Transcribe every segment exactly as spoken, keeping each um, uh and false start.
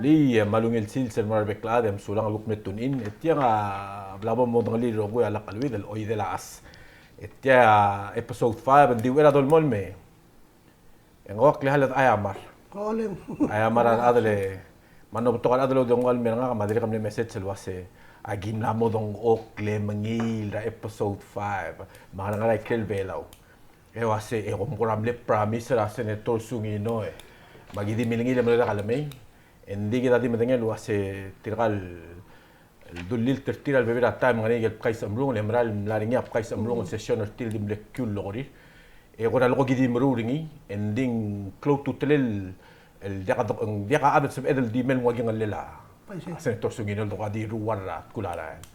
Ei, e, me a ungil sils el mo er a rebek el chad, e mesulang el kuk mle tune in. E tiang a bla bo modengelii el rokui a lak cheleuid el Oidel a Chas. E tia a episode five, ng di uchei er a dolemolem e ng ua klecha el Aiamar. Oleng. Aiamar a rechad el, me a no betok a rechad el oudengua el mei er ngak me a dirrek el mle message el uase, aki mla modengchokl e mengiil er a episode five. Me a ngar er ngii a ikrel Belau. E uase, e kom kora mle promise er a Senator Sungino e. Me aki di milengil e mle er a kelemei. E ng di kid a di medengei el uase tirka el el dullilt er tir a lebebil er a taem el ngar er ngii el bkais a mlung, e le mera el mla er ngii a bkais a mlung el session er tir el di mle kiu el lokerir. E kora leko ki di meruul er ngii, e ng di ng klou a ultutelel el diak a, diak a chad el sebeched el di mei el nguu a kingellel a Senator Sungino el dekora di ruar er a tkul a rael.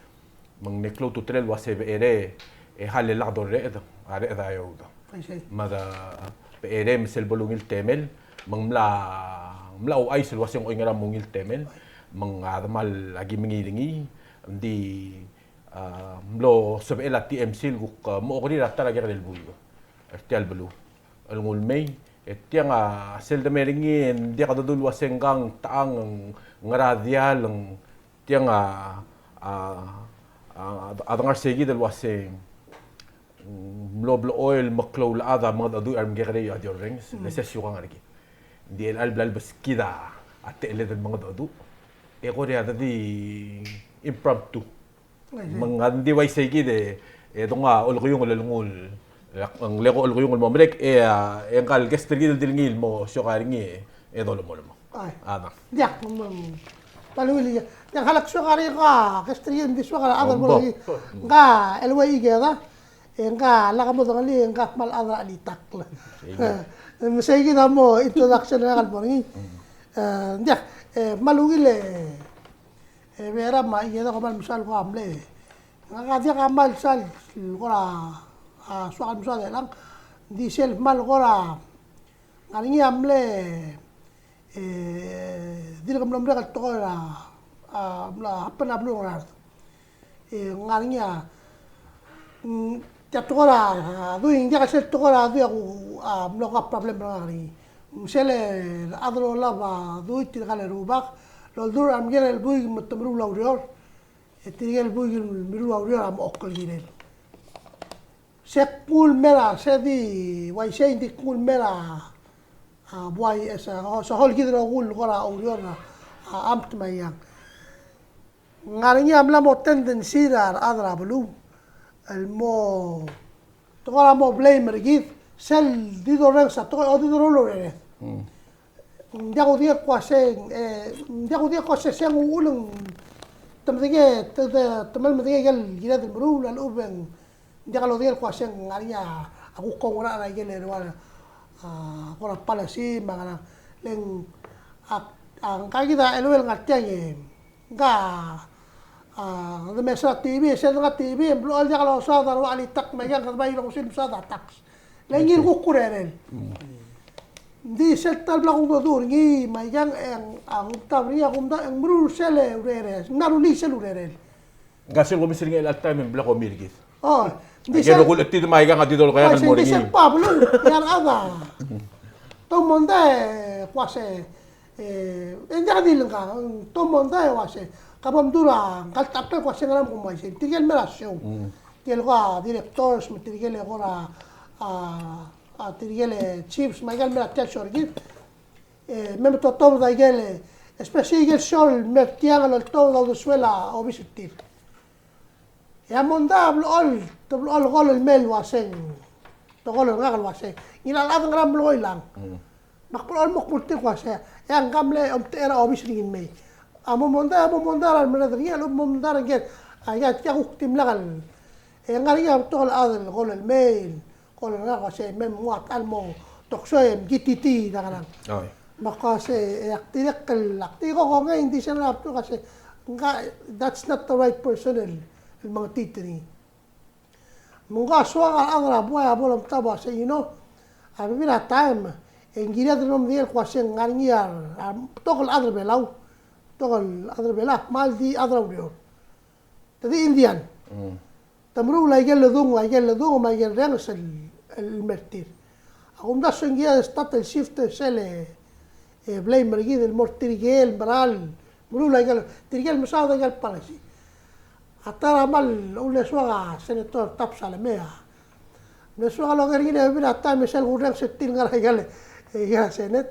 Me ng mle klou a ultutelel el uase becherei e hal e lak dorreched a reched a eoud. Me a de becherei me sel bo lungil temel, me ng mla, mla ouchais el uase ng oingerang me ng ungil temel, me ng a demal aki mengiil er ngii, ng di, a, mlo sebechel a T M C el kuk, a, mo okerir a ta er a kekerei el buik er tia el beluu el nguu el mei. E tiang a sel de mei er ngii e ng diak dedu el uase ng kang techang, ng ngera diall, ng tiang a, a, a, a dengar sei kid el uase, mm, mlo blechoel el meklou el chad a mengedecheduch a remekekerei a di orrenges, mm, le se siukang er kid. Ng di chelecha el bla lebeskid a techelled el mengedecheduch. E kora a di impromptu. Me ng di uaisei kid e, e donga olekiungel el nguu el, ng leko olekiungel el mo merek, e, a, e ngka el guest er kid el di ngii el mo sioka er ngii e dolemolem. Ai. A, dang. Diak, mm, mm. Paluil ia. Diak, a lak soak er ngii a guest er ngii, ng di soak er a chad el mo er ngii. Ngka el ua ikeda, e ngka lak modengelii, e ngka kmal chad er a chelitakl. Sei kid. E, me sei kid a mo introduction er ngak el mo er ngii. Mm. E, diak, e, kmal ungil e, e, Beram, me a ikeda kom kmal mesaul el kora mle. Ngak a diak a kmal sal el kora, a, soak el mesaul er chelechang. Ng di sel kmal kora ngar er ngii a mle, e, dirk mlo merek el tekoi er a, a, mla happen er a beluu er a Ngaraard. E, ngar er ngii a, mm, tia tekoi er a, a, dui, ng diak el sel tekoi er a dui a ku, a, mlo kuk problem er ngak er ngii. Ng sel, e, chad el olab a dui, tirka el rubak, el oldurech a remekerei el buik me te meruul a ureor. E tirke el buik el meruul a ureor a mo oker el kirel. Se knguu el mei er a, se di uaisei, ng di knguu el mei er a, a, buai, e, se, o, se hol kid el rokui el kora oureor er a, a, amt me a iang. Ngar er ngii a mla mo tendency er a rechad er a beluu el mo, te kora mo blame er kid, sel di dorrenges a tekoi, o di doruul a urered. Mm. Ng diak kudengei el kua se, e, ng diak kudengei el kua se, se ng uchul e ng te medengei, te, te, te mle medengei a ikel kired el meruul a lechub e ng diak lodengei el kua se ng ngar er ngii a kuk oungerachel er a ikel, e, a, kora policy me a ngerang. Le ng, a, a, ngka kid a eleuel ngar tiang e, ngka, a, de mesa T V, se de ngar T V, e ng blechoel diak losaod a rua chelitakl me a iang, kede bai longesii el mesaod a tax. Le ngii el kuk urerel. Ng di sel ta el bla kuk dodu er ngii me a iang, e ng, a, kumtab er ngii, a kumtab, e ng meruul sel urerel. Ng mla rullii sel urerel. Ngka sel komes er ngii er chelecha el taem e ng bla komi er kid. O, ng di sel, rokui el chetid me a iang a di dolekoi a, ng di sel mo er ngii. Pablo, e a rechad a te mondai, e, kua se, e, e ng diak di le ngka, te mondai, e, kua se, ka bo mdu er a, ngka el ta el kua se ngera me kom uaisei, tirke el mei er a show. Mm. Tirke el kora directors, me tirke el kora, a, a, tirke el chiefs, me aike el mei er a tia el show er kid. E, me, me totobed a ikel, especially ikel show el mei er tiang el oltobed a uldesuel a obis er tir. E a mondai a blechoel, te blechoel call el mei el uaseng, te call er ngak el uaseng, ngilai a chad, ngera me mlo ilang. Mm. Me ak blechoel mo kmu er tir el uaseng, e a ngka mle omtechei er a obis er ngii el mei. A mo mondai, a mo mondai er a remerreder er ngii, a lechub e mo mondai er ngii, a, ia, tia kuk dimlak el. E ngar er ngii a betok el chad el call el mei, call er ngak el uasei, me mnguu a techall el mo talk show e mkititii er a ngerang. Oi. Me ak uasei, e ak dirrek el, ak di ko kongei, ng di sel ngar er a bdeluk el uasei, ngka, that's not the right person el, el mengetiit er ngii. Me ngka a soak a rechad er a buai a bo lomtab el uasei, you know, a bebil er a taem, e ng kired el mo medengei el kmo uasei ng ngar er ngii a, a, betok el chad er a Belau, betok el chad er a Belau a kmal di chad er a ureor. Te di Indian. Mm. Te meruul a ikel ledung, a ikel ledung, me a ikel rrenges el, el mei er tir. A kumdasu e ng kired el start el shift er sel, e, e blame er kid el mo er tirke el meral meruul aike el, tirke el mesaod aike el policy. A ta er a kmal uldesuek a Senator Tubbs a lemei a mle soak el oker er ngii e bebil er a taem e sel kurrenges er tir el ngar er aike el, e, aike el Senate,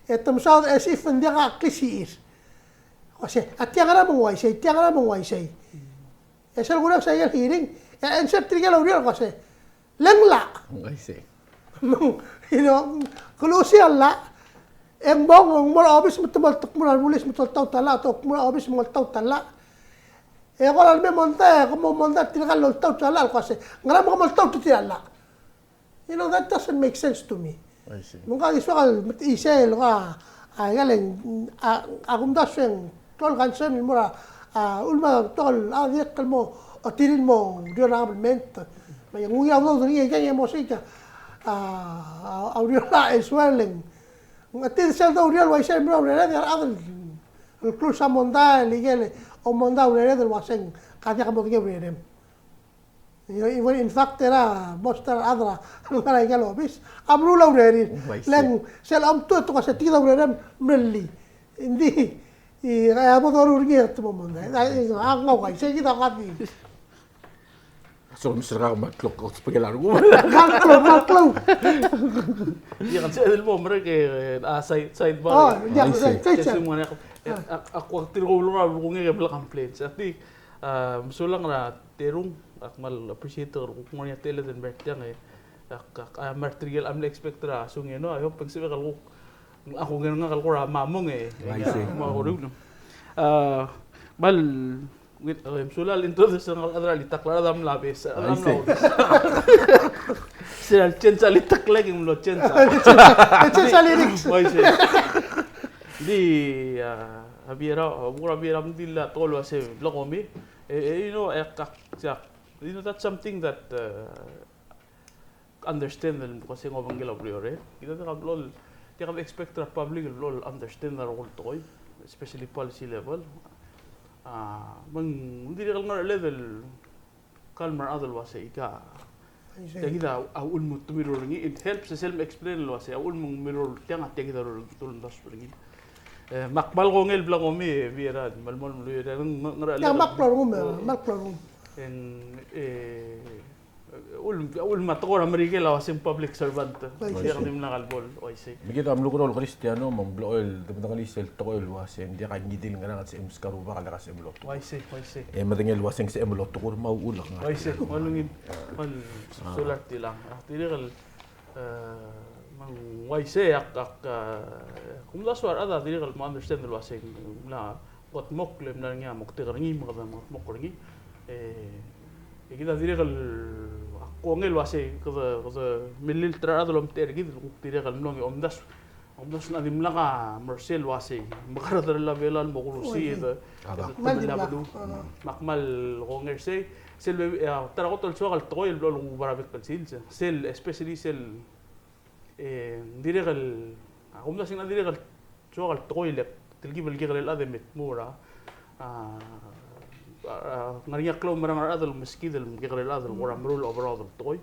e te mesaod e as if ng diak a klisichir. Ko uasei, a tia ngera me ng uaisei, tia ngera me ng uaisei. E sel kurrenges aike el hearing, e answer er tirke el oureor ko uasei, le ng llach. Uaisei. You know, ke luchesii a llach, e ng mo, ng mo er a obis me te mo, te mo er a rebulis me te oltaut a llach, te mo er a obis me ng oltaut a llach. E kora lemei a mondai, e ke mo mondai er tirka el oltaut a llach, el ko uasei, ngera me ke mo oltaut er tia el llach. You know, that doesn't make sense to me. I see. Me ng ka di soak el, isei el ko a, a, aike el, a, a kumdasu e ng klou el concern el mo er a, a, ulekum a betok el, a, dirrek el mo, a, tir el mo oureor er a government. Me ng ungil a udoud er ngii, e ng mo sei a, a, a, ureor er a, as well, e ng, ng tir sel doureor el uaisei el mo er a urered, e a rechad el, el klou a mondai, el ikel, omondai a urered el uasei, ka diak modengei a urerem. You know, even in fact, er a most er a rechad el ngar er aike el obis a meruul a urerir. Oh, I see. Le ng sel omtechut e te ko uasei tia kid a urerem, mrellii. Ng di, e, a bo doruul er ngii e te mo mondai. A, a, ng uaisei kid a kadi. So, Mister Kak, kmal klou, outspeak er a rengum. Kmal klou, kmal klou. Ia, ng sebeched el bo merek e, a, side, sidebar. Oh, ia, I see. Side, side, side. Sel mo ngar er ngii a, a, a, ko tir ko uleker a kuk ngii e bla complaints. A di, a, mesulang er a terung, ak kmal appreciate er a kuk ngar er ngii a techelled el mer tiang e, ak, ak, a, mer tirke el mle expect er a sungeno, I hope e ng sebechek el kuk, ak kuk ngar er ngak el kora mamong e, I see. Me a kora ulekum. A, kmal, e, mesulang el introduce er ngak el chad er a Litakl, a rechad a mla obes, a rechad a mla obes. Sel change a Litakl e ng mlo change a. Change a lyrics. Oi, sel. Di, a, a Biera, a, bo er a Biera a mdil a tekoi el uasei blekomi. E, e, you know, e, ak, ak, you know, that's something that, uh, understand el ko uasei ng obengkel a ureor, e. Kid a diak a blo el, diak a expect er a public el blo el understand a rokui el tekoi, especially policy level. A, me ng dirrek el ngerecheled el kmal mera el uasei ika. Tia kid a uchul me te mirror er ngii, it helps e sel explain el uasei a uchul me ng mirror er tiang a tia kid a uldasu er ngii. E, me ak kmal kongei el blekomi, e, Biera, me lmo el mluier, e, ng, ng, ngerecheled. Ia, me ak kmal klou a rengum, e, me ak kmal klou a rengum. E ng, e, uchul, uchul me a tekoi er a Merikel a uasei ng public servant. Uaisei. Diak dimlak el bo el, uaisei. Me kid a mlukerreu el Kristiano me ng blechoel, de medengelii sel tekoi el uasei, ng diak a ngii di el ngerang el sebechem el meskau a rubak el ngar er a sebechem el otekur. Uaisei, uaisei. E medengei el uasei ng sebechem el otekur me a uchul a ngar. Uaisei, me a ungil, me a sulang tiang. A, dirrek el, e, me ng uaisei ak, ak, e, kumdasu a rechad a dirrek el mo understand el uasei ng mla kudmokl e mla er ngii a moktek er ngii me kede moktek er ngii. E, e kid a dirrek el, ak kongei el uasei kede, kede melilt er a rechad el omtechei er kid el kuk dirrek el mlo ngii a omdasu. Omdasu ng dimlak a mersel el uasei mekerreder er a Belau el mo kurusii e de, e de, kmal dimlak. Me ak kmal kongei er sei, sel, e, ta er a kot el soak el tekoi el blo el kuba er a bek el sils, sel, especially sel, e, ng dirrek el, a, kumdasu ng dirrek el soak el tekoi el telkib el kekerei el chad e me tmuu er a, a, a, ngar er ngii a klaumerang er a rechad el meskid el kekerei el chad el kora meruul a overall el tekoi.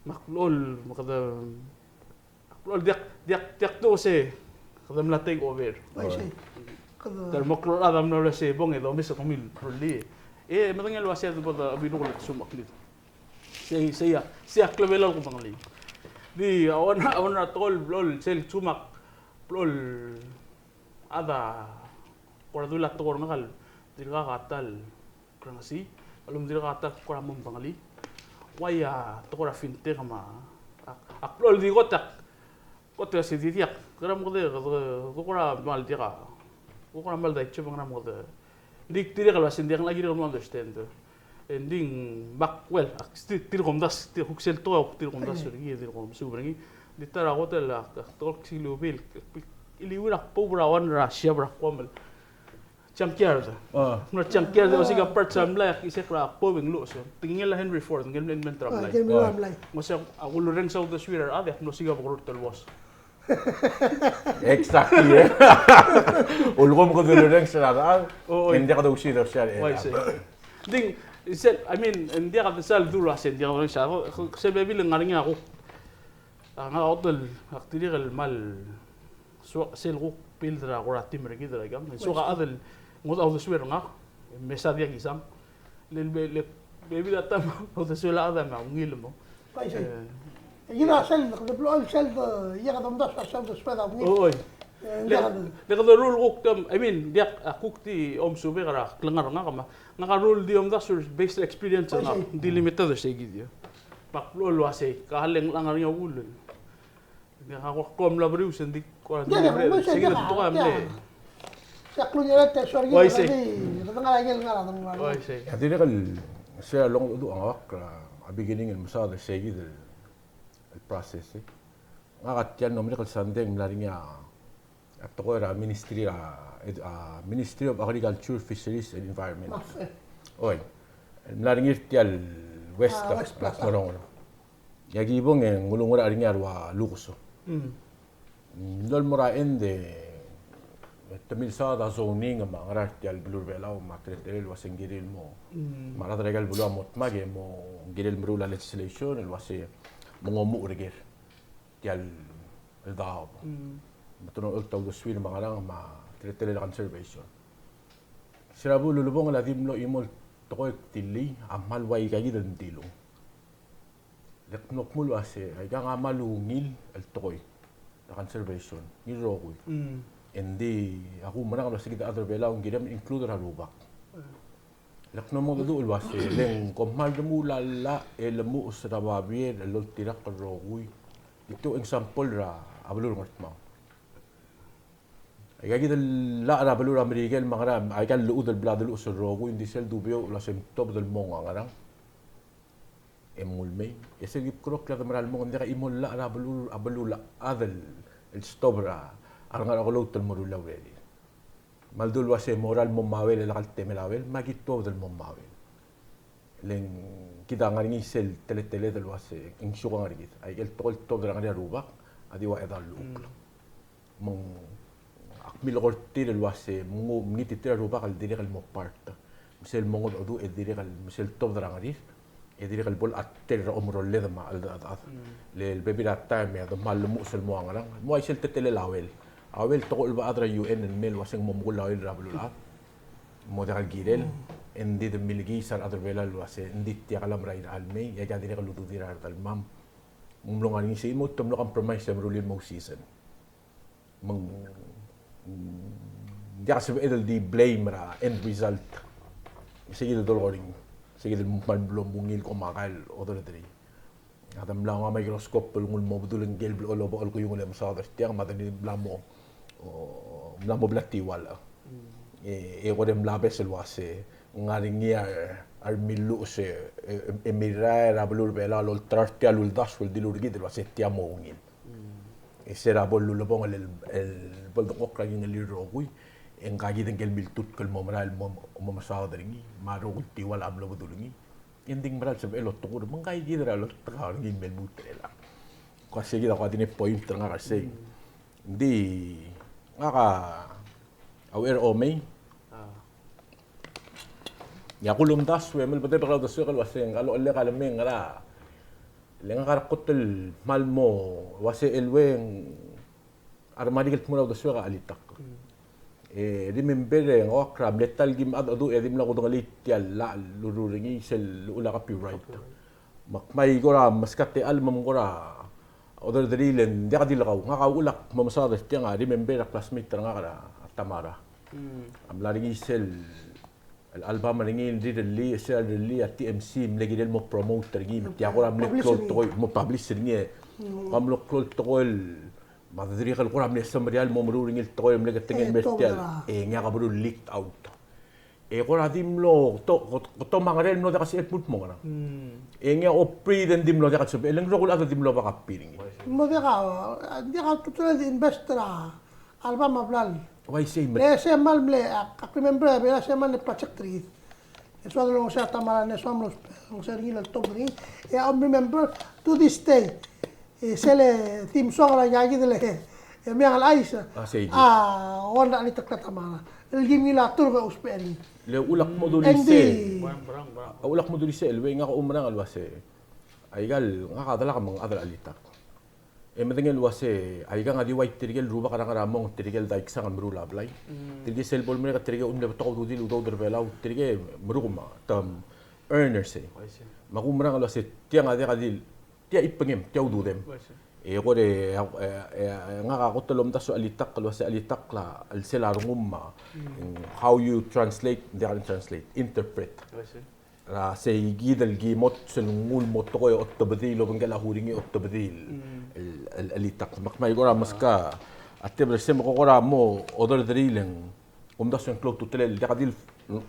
Me ak blechoel, me kede, ak blechoel diak, diak, diak tu se, kede mla take over. Uaisei. Kede, ta er a mo klou el chad a mla uasei bong e domes e kemiu el rullii. E medengei el uasei a bo de bilukl e te sumak kid. Sei, sei a, sei a klebelel a kudengelii. Di, a one, a one er a tekoi el blechoel, sel sumak, blechoel, a chad a kora dula tekoi er ngak el dirkak a ta el kurengesii, a lum dirkak a ta el kora mo medengelii. Uai a tekoi er a fintech me a, ak, ak blechoel di kot e ak, kot e a se di diak, kora mo kede, kede, kora mal diak a, kora mal diak a chip e ng kora mo kede. Di dirrek el uasei ng diak el kirek el mo understand. E ng di, me ak, well, ak, tir, tir a omdasu, tir a kuk sel tekoi a kuk tir a omdasu er ngii, tir a omesuub er ngii. Di ta er a kot el, ak, ak tekoi el ksilubii el, iliuii er a kboub er a one er a siab er a Guam el junkyard. A. Mla junkyard, osiik a parts er a mlai, ak isek er a kboub e ng luches. Tingel a Henry Ford, ngike el mle invent er a mlai. A, ngike el mle invent er a mlai. Ng uasei, a kulorrenges a uldesuir a rechad, e ak mlo osiik a bekerurt el uas. Exactly, e. Ulekum kede ulorrenges er a rechad, o, o, e ng diak kede ousider er sel. Uaisei. Ng di, sel, I mean, ng diak kede sal dulu a sel, ng diak kede sal, sel bebil e ng ngar er ngii a kuk. A, ngak a kot el, ak dirrek el mal Soak sel kuk build er a kora team er kid er aikang. Soak a chad el ngodech a uldesuel er ngak, me sa diak isang. Le, le, le, bebil a taem a uldesuel a chad a me a ungil mo. Bai, sei. E. Kid a sel, kede blechoel sel, e, ia kede omdasu a sel uldesuel a ungil. Oi. E, le, diak, le kede rule kuk taem, I mean, diak a kuk di omesubek er a klengar er ngak me a, ngak a rule di omdasu er based experience er ngak, di limited er sei kid. Me ak blechoel el uasei, ka le ng ngar er ngii a uchul. Ng ko mla berius e ng di ko a. Ng di ko a mle. Uaisei. A dirrek el, se a longedecheduch a ngak er a beginning el mesaod er sei kid el process, e. Ngak a tia el mlo merek el sandei e ng mla er ngii a tekoi er a Ministry, a, a Ministry of Agriculture, Fisheries and Environment. Oi. Ng mla er ngii er tia el West, a, West Plaza. Ngorongoro. E aki bong e ng ulengerachel er ngii a rua lukeso. Mm. Ng mlo el mo er a end e te milsaod a zoning me a ngerang er tia el beluu er a Belau me a teletelel el uasei ng kirel mo. Mm. Me a rechad er aika el beluu a mo dmak e mo ng kirel meruul a legislation el uasei me ng omuchel er ker tia el daob. Mm. Me te mlo oltaut a uldesuir me a ngerang me a teletelel a conservation. Se er a bo el ulebongel a di mlo chimo el tekoi el kdilii a kmal ua aika kid el mdilu. Le ak mlo kmu el uasei, aikang a kmal ungil el tekoi er a conservation, ngii el rokui. Mm. Engdi a kumerang el uasei kid a chad er a Belau ng kirem include er a rubak. Mm. Le ak mlo mengedecheduch el uasei, le ng kom kmal remuul a llach e lemuches er a babier el oltirakl el rokui. Di tia example er a beluu er a Ngardmau. Aika kid el llach er a beluu er a Merikel me a ngerang, aika el llechud el bla deluches el rokui, ng di sel dubiou el uasei mtobed el mong a ngerang e mnguu el mei. E sel kibkurokl a de mera el mong, ng diak a chimo el llach er a beluu, a beluu el chad el stop er a rengar er a kelout el meruul a urerir. Me a ldu el uasei mo er a lmo mauel e lak el temel a uel, me aki tuobed el mo mauel. Le ng kid a ngar er ngii sel teleteled el uasei, ng siukang er kid. Aike el tekoi el tuobed er a ngar er ngii a rubak a di ua chedaol llechukl. Mm. Me ng ak milekoi er tir el uasei, mngu-, mngititerir a rubak el dirrek el mo part. Me sel mo mengedecheduch e dirrek el, me sel tuobed er a ngerir, e dirrek el bo lechater er a omeroled me a cheldechedechad. Mm. Le, le bebil er a taem e a de kmal lemuches el mo a ngerang. Mo uaisei el teletelel a uel. A uel tekoi el bechad er a U N el mei el uasei ng mo mekull a uel er a beluulechad. Mo diak el kirel, mm, e ng di de milekiis a rechad er a Belau el uasei, ng di tia klemera a irechar el mei, e aika dirrek el ududir a rechad el mei. Me ng mlo ngar er ngii sei, mo te mlo compromise e meruul el mo season. Me ng, mm, diak sebeched el di blame er a end result. Sei kid el dolekoi er ngii, sei kid el kmal mlo ungil ko me a kau el oderderii. A de mla nguu a microscope el nguu el mo bedul ngike el blechoel oba el keiungel e mesaod er tiang, me a de di mla mo, o, mla mo bla tiualech. Mm. E, e kora mla obes el uasei, ng ngar er ngii a, a remilluches e, e, e mirrael er a beluu er a Belau el olterau er tia el uldasu el dilu er kid el uasei tia mo ungil. Mm. E se er a bo lulebongel el, el bo ledengchokl er a kingellir el rokui, e ngka kid ngike el miltutk el mo merael el mo, mo mesaod er ngii, me a rokui el tiualech a mlo bedul ngii. E ng di ng mera el sebechel el otekur, me ngka kid er a loltak er ngii el me lmuut er chelechang. Ko uasei kid a ko a di ne point er ngak er sei. Mm. Ng di ngak a uchei er a omei. Ah. E a kulemdasu e melebedebek er a uldesuek el uaseng, a lochellek a lemei e ngera. Le ngak a rekot el kmal mo uasei el ueng a remarikel el tmuu er a uldesuek a chelitakl. Mm. E remember e ngak a mle ta el kim mengedecheduch e di mla kudengelii tia el llach el lurruul er ngii sel llechul a copyright. Copyright. Me ak mei kora meskau a techall me ng kora oderderii le ng diak di le kau. Ngak a uchul ak mo mesaod er tiang a remember a classmate er ngak er a Tamara. Mm. A mla er ngii sel el album er ngii el rirellii, e sel rirellii a T M C a mle kirel mo promote er ngii, me tia kora mle klou el tekoi, mo publish er ngii, e kora mle klou el tekoi el, me a dirrek el kora mle semeriar el mo meruul er ngii el tekoi el mle ketengel el mer tiang, e ngii a keberul leaked out. E kora di mlo, to, to, to me a ngerel el mlo diak a sebechel el mo ngerang. E ngii a oprint e ng di mlo diak a sebechel, e le ng rokui el chad a di mlo back up er ngii. Mlo diak a, diak a ultutelel di invest er a album a blal. Uaisei me. Le se mal mle, ak, ak remember a bla se mal mle project er ngii. E soad el olengeseu a Tamara, e soam el olengeseu er ngii el oltobed er ngii. E ak remember to this day. E sel theme song er a ika kid el, e Meang el Chais. A, sei. A, one er a chelitakl er a Tamara. El kim ngilai a turk e ousbech er ngii. Le uchul ak mo dulii sei. Engdi. Uchul ak mo dulii sei, el ua ngak a oumerang el uasei. Aika el, ngak a delak me ng chad er a chelitakl. E medengei el uase, aikang a di ua tirke el rubak er a ngar er a mong tirke el daiksang el meruul a blai. Tirke sel bo lemerek tirke el mle betok a ududir el udoud er a Belau, tirke merukem a term earners e. Me a kumerang el uase tiang a diak a di, tia chipengem, tia ududem. E kora, e, e, e, ngak a kot el omdasu a chelitakl el uase a chelitakl a chelsel a rengum me a, how you translate, diak el translate, interpret. Er a sei kid el ki mo sel nguu el mo tekoi a otobedii el obengkel a uringii a otobedii el, el, el chelitakl. Me ak mei kora meskau a tebel er sei me ko kora mo oderderii el ng omdasu e ng klou a ultutelel, diak di el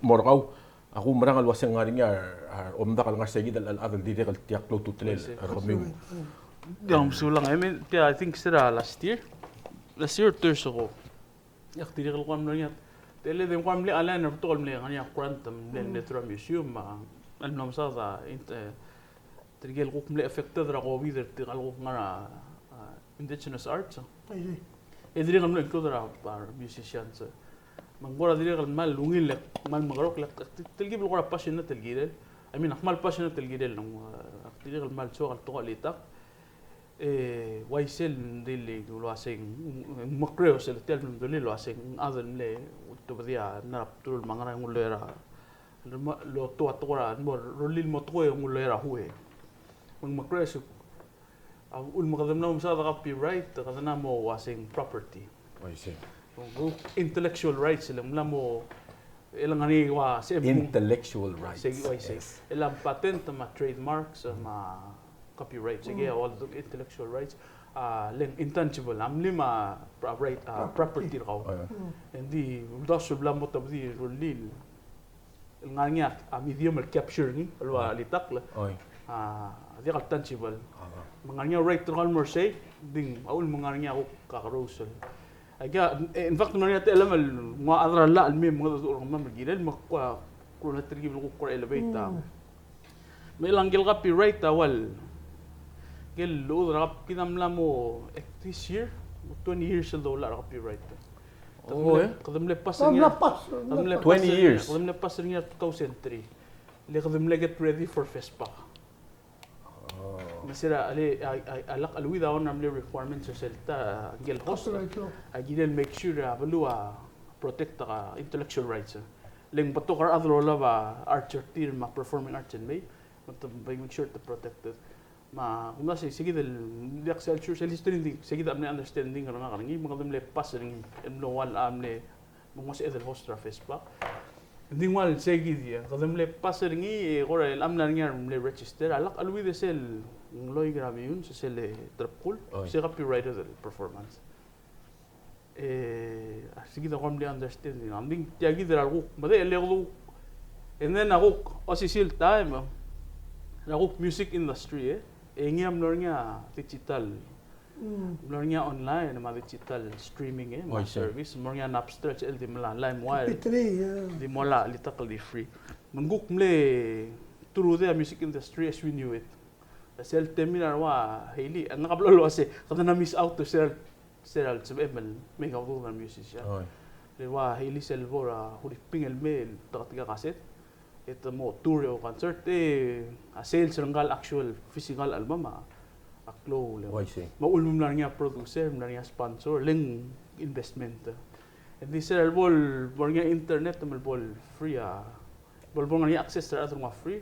mo er kau, a kumerang el uase ng ngar er ngii a, a omdak el ngar er sei kid el, el chad el dirrek el tia klou a ultutelel er kemiu. Ng mesulang, I mean, tia, I think se er a last year. Last year, two years ago. Ak dirrek el kora mlo er ngii a, tele de kora mle align er a betok el mle ngar er ngii a grant el mle, mle through a museum, a, el mlo mesaod a, int-, e, tirke el kuk mle affected er a COVID er tirke el kuk ngar er a, a, indigenous arts. E dirrek el mle include er a, a, musicians. Me ng kora dirrek el kmal ungil e kmal mekerokl e, telkib el kora passionate el kirel. I mean, ak kmal passionate el kirel, ng, a, ak dirrek el kmal soak el tekoi el chelitakl. E uaisei el dilu el uase ng, ng mekerreu sel tia el mle dilu el uase ng chad el mle ultebedii a ngar er a bdelul me a ngar er a ngii el uleker a, el mo, el otuo a tekoi er a, el mo rullii el mo tekoi e ng uleker a hui. Me ng mekerreu sel, a, uchul me kede mla omesaod a copyright, kede mla mo uase ng property. Uaisei. Ng intellectual rights, le ng mla mo el ngar er ngii a ua se intellectual rights. Sei, uaisei. Yes. El a patent me a trademarks, me a copyrights, sei kid a ua intellectual rights. A, le ng intangible, a mlim a pro-, right, a, property er kau. Property. Oh, yeah. Ng di uldasu el bla mo otobedii el rullii el ngar er ngii a, a, medium el capture er ngii el ua chelitakl. Oh, yeah. A, diak el tangible. Ah. Me ng ngar er ngii a right er kau el mo er sei, ng di a uchul me ng ngar er ngii a kuk kakerous el Aika, e, in fact, me ng ngar er ngii a techellem el nguu a chad er a llach el mei me mengedecheduch er kemam el kirel me kuk, kuk, kuk telkib el kuk kora elevate a. Me chelechang ngike el copyright a ua ngike el llechud er a cop-, kid a mla mo, e, this year, twenty years el doulach er a copyright. Oh, e? Kede mle pass er ngii. Kede mle pass er ngii. Twenty years. Kede mle pass er ngii er a two thousand three. Le kede mle get ready for FESPAC. Oh. Me se er a, a, a, a lak cheleuid a one er a mle requirements er sel ta, ngike el host. Copyright law. A kirel make sure a beluu a protect a intellectual rights. Le ng betok a rechad el olab a arts er tir me a performing arts el mei, me te, make sure te protected. Me a kumdasu e se kid el diak sel sure sel history, ng di se kid a mle understanding er ngak er ngii, me kede mle pass er ngii, el mlo ua a mle me ng ua se kid el host er a FESPAC. Ng di ng ua el se kid a, kede mle pass er ngii, e kora el mla er ngii a mle register, a lak cheleuid e sel ng loik er a Meyuns, sel Terepkul, se copyrighted el performance. E, a se kid a kora mle understanding. Ng di tia kid er a kuk, me de, le kuk, and then a kuk, osisiu el taem, e, er a kuk music industry, e, e ngii a mlo er ngii a digital Mlo er ngii a online me a digital streaming, e, me a service. Mlo er ngii a Napster, el di mla LimeWire. M P three, yeah. Di mo er a chelitakl el di free. Me ng kuk mle turude a music industry as we knew it. Sel temir a rua Hayley, e ngak a blo el uase, kede mla miss out er sel, sel sebechem el mei a udoud er a musician. Le rua Hayley sel bo er a Huriping el mei, el tekoi er a cassette. E te mo tour e o concert, e a sales er ngka el actual physical album a, a klou el. Oh, I see. Me a uchul me ng mla er ngii a producer, mla er ngii a sponsor, le ng investment. Ng di sel bo el, bo er ngii a internet, me bo el free a, bo el, bo er ngii a access er a rechad el nguu a free.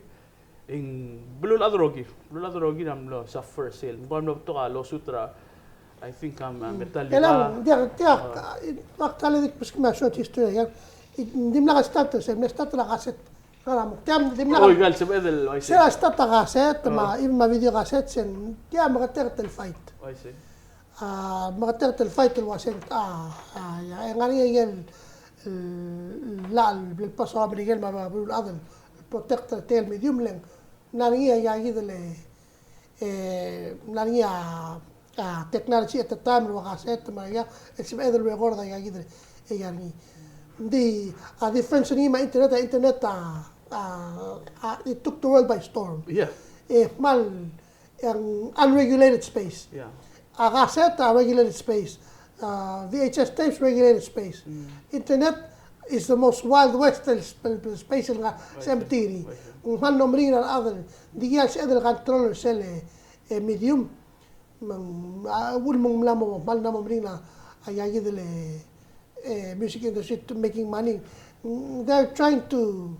E ng beluulechad el rokir, beluulechad el rokir a mlo suffer sel. Me ng kora mlo betok a lawsuit er a, I think, a, Metallica. Elang, diak, diak, a, ak kmal di kbeskemiu a short history er a, dimlak a start er sel, mle start er a cassette. Ngera mo, tiang dimlak. Oh, ikal sebeched el, oh, I see. Sel a start a cassette, me a, even me a video cassette, sel, tia meketeket el fight. Oh, I see. A, meketeket el fight el uaseng, a, a, ia, e ngar er ngii a ikel, el, el, el pass er a Merikel me a, me a beluulechad el protect er tia el medium le ng, ngar er ngii a, ia, kid el, e, mla er ngii a, a, technology at the time, el ua cassette, me a, ia, el sebeched el record a, ia, kid el, e, ia, er ngii. Ng di, a, difference er ngii me a internet, a, internet, a, a, a, it took the world by storm. Yeah. E, kmal, e, ng unregulated space. Yeah. A, cassette, a, regulated space. A, V H S tapes, regulated space. Mm. Internet is the most wild west el sp-, sp-, space el ngar, I see, cemetery. I see. Ng kmal mlo meringel a rechad el, ng di kid a sebeched el control er sel, e, e, medium. Me ng, a, uchul me ng mla mo, kmal mla mo meringel a, a, ika kid el, e, music industry to making money. Mm, they're trying to,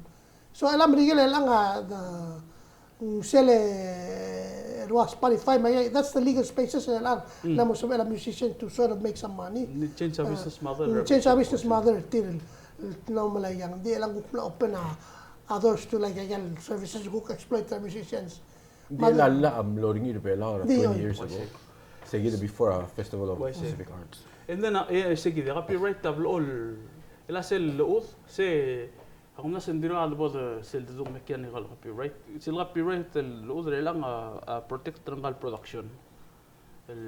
so, el a Merikel el ngar er a, the, mm, sel, e, el ua Spotify, me a, that's the legal spaces el ngar er a, mm, ng mo sebechel a musician to sort of make some money. Change a, uh, business model, mm, change a business model, tir el, el, ng mo mla ika, ng di el ngar er a kuk mla open a, a doors to, like, ika el services kuk exploit the musicians. Ng di el llach a mlo er ngii er a Belau er a twenty years ago. Sei kid before a Festival of Pacific Arts. And then, e, sei kid a copyright a blechoel, el a sel llechud, se, a kumdasu e ng dirkak a lebo de sel deduct mechanical copyright. Sel copyright el llechud er chelechang a, a protect er ngka el production. El,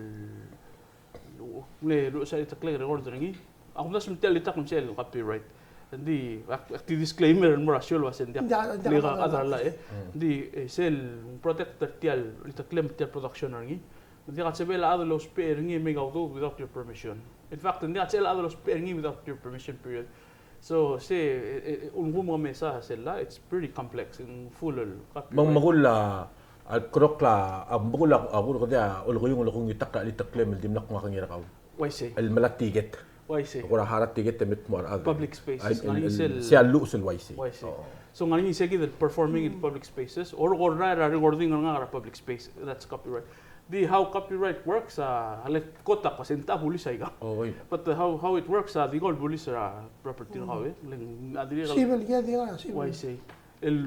el, mle luchesii a chelitakl e record er ngii. A kumdasu me tia el chelitakl me sel copyright. Ng di, ak, ak di disclaimer el mo er a show el uase ng diak, ng diak, ng diak mle ka, ka, a chad er a llach, e. Mm. Ng di, e, sel protect er tia el chelitakl me tia el production er ngii. Ng diak a sebechel a chad el ousbech er ngii e mei a udoud without your permission. In fact, ng diak a sebechel a chad el ousbech er ngii without your permission, period. So, se, e, e, e, ulekum ke mesa sel llach, it's pretty complex, ng full el copyright. Me ng, me ng kuk a, a, kuk a, a, me ng kuk a, a, kuk a, a, olekeung, olekeung e tia el chelitakl el dimlak ngak ngii er kau. Uaisei. El mla tiket. Uaisei. Kora harau a tiket e me dmu er a, public spaces, a, el, ngar er ngii el, sel, se a lluches el uaisei. Uaisei. Oo. So, ngar er ngii sei kid el performing in public spaces, or, or er a recording er ngak er a public space, that's copyright. Di how copyright works, a, a le kot a kuk se ng ta bulis aika. Oh, oi. But, uh, how, how it works, a, di ko el bulis er a property er kau, e. Le ng, a, dirrek el civil, yeah, di ko el civil. Uaisei. El,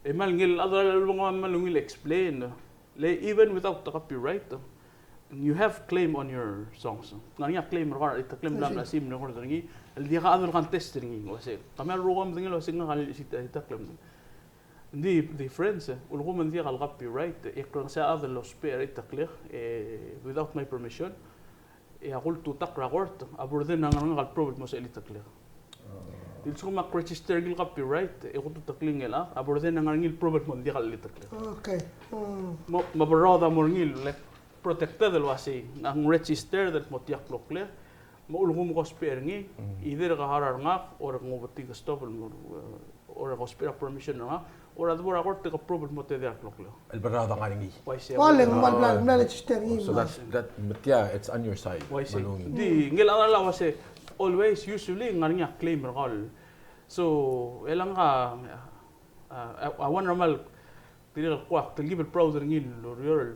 e mal ngii el, a, a, a, a, mal ngii el explain. Le, even without the copyright, you have claim on your songs. Ng ngar er ngii a claim er kau er a chelitakl el mla, mla siim el record er ngii, el diak a chad el contest er ngii, uase, kemiu a rokui a medengei el uase ngak a lilechesii a chelitakl. Ng di difference, e, ulekum me ng diak el copyright, e, e krengesii a chad el ousbech er a chelitakl, e, without my permission, e a kultutakl er a kort a burden er ngak el prove el mo se el chelitakl. Di lsekum ak register er ngii el copyright, e kultutakl er ngii el chad, a burden er ngak el prove el mo ng diak el chelitakl. Okay. Mm. Me, me a berraod a mo er ngii el, like, protected el uasei, ng registered el mo tia el kloklek, me a ulekum ke ousbech er ngii, either ke harau er ngak, or ke nguu betik e stop el mo, e, or ke ousbech er a permission er ngak, or a debo er a kort e ke prove el mo tedei a kloklek. El berraod a ngar er ngii. Uaisei. Ua le ng mla, mla, mla register er ngii. So that's, that, but yeah, it's on your side. Uaisei. Ng di, ngii el chad a llach el uase, always, usually, ng ngar er ngii a claim er kau. So, e le ngak a, a, a, a one er a mal, tirke el kuk telkib el proud er ngii el ureor el,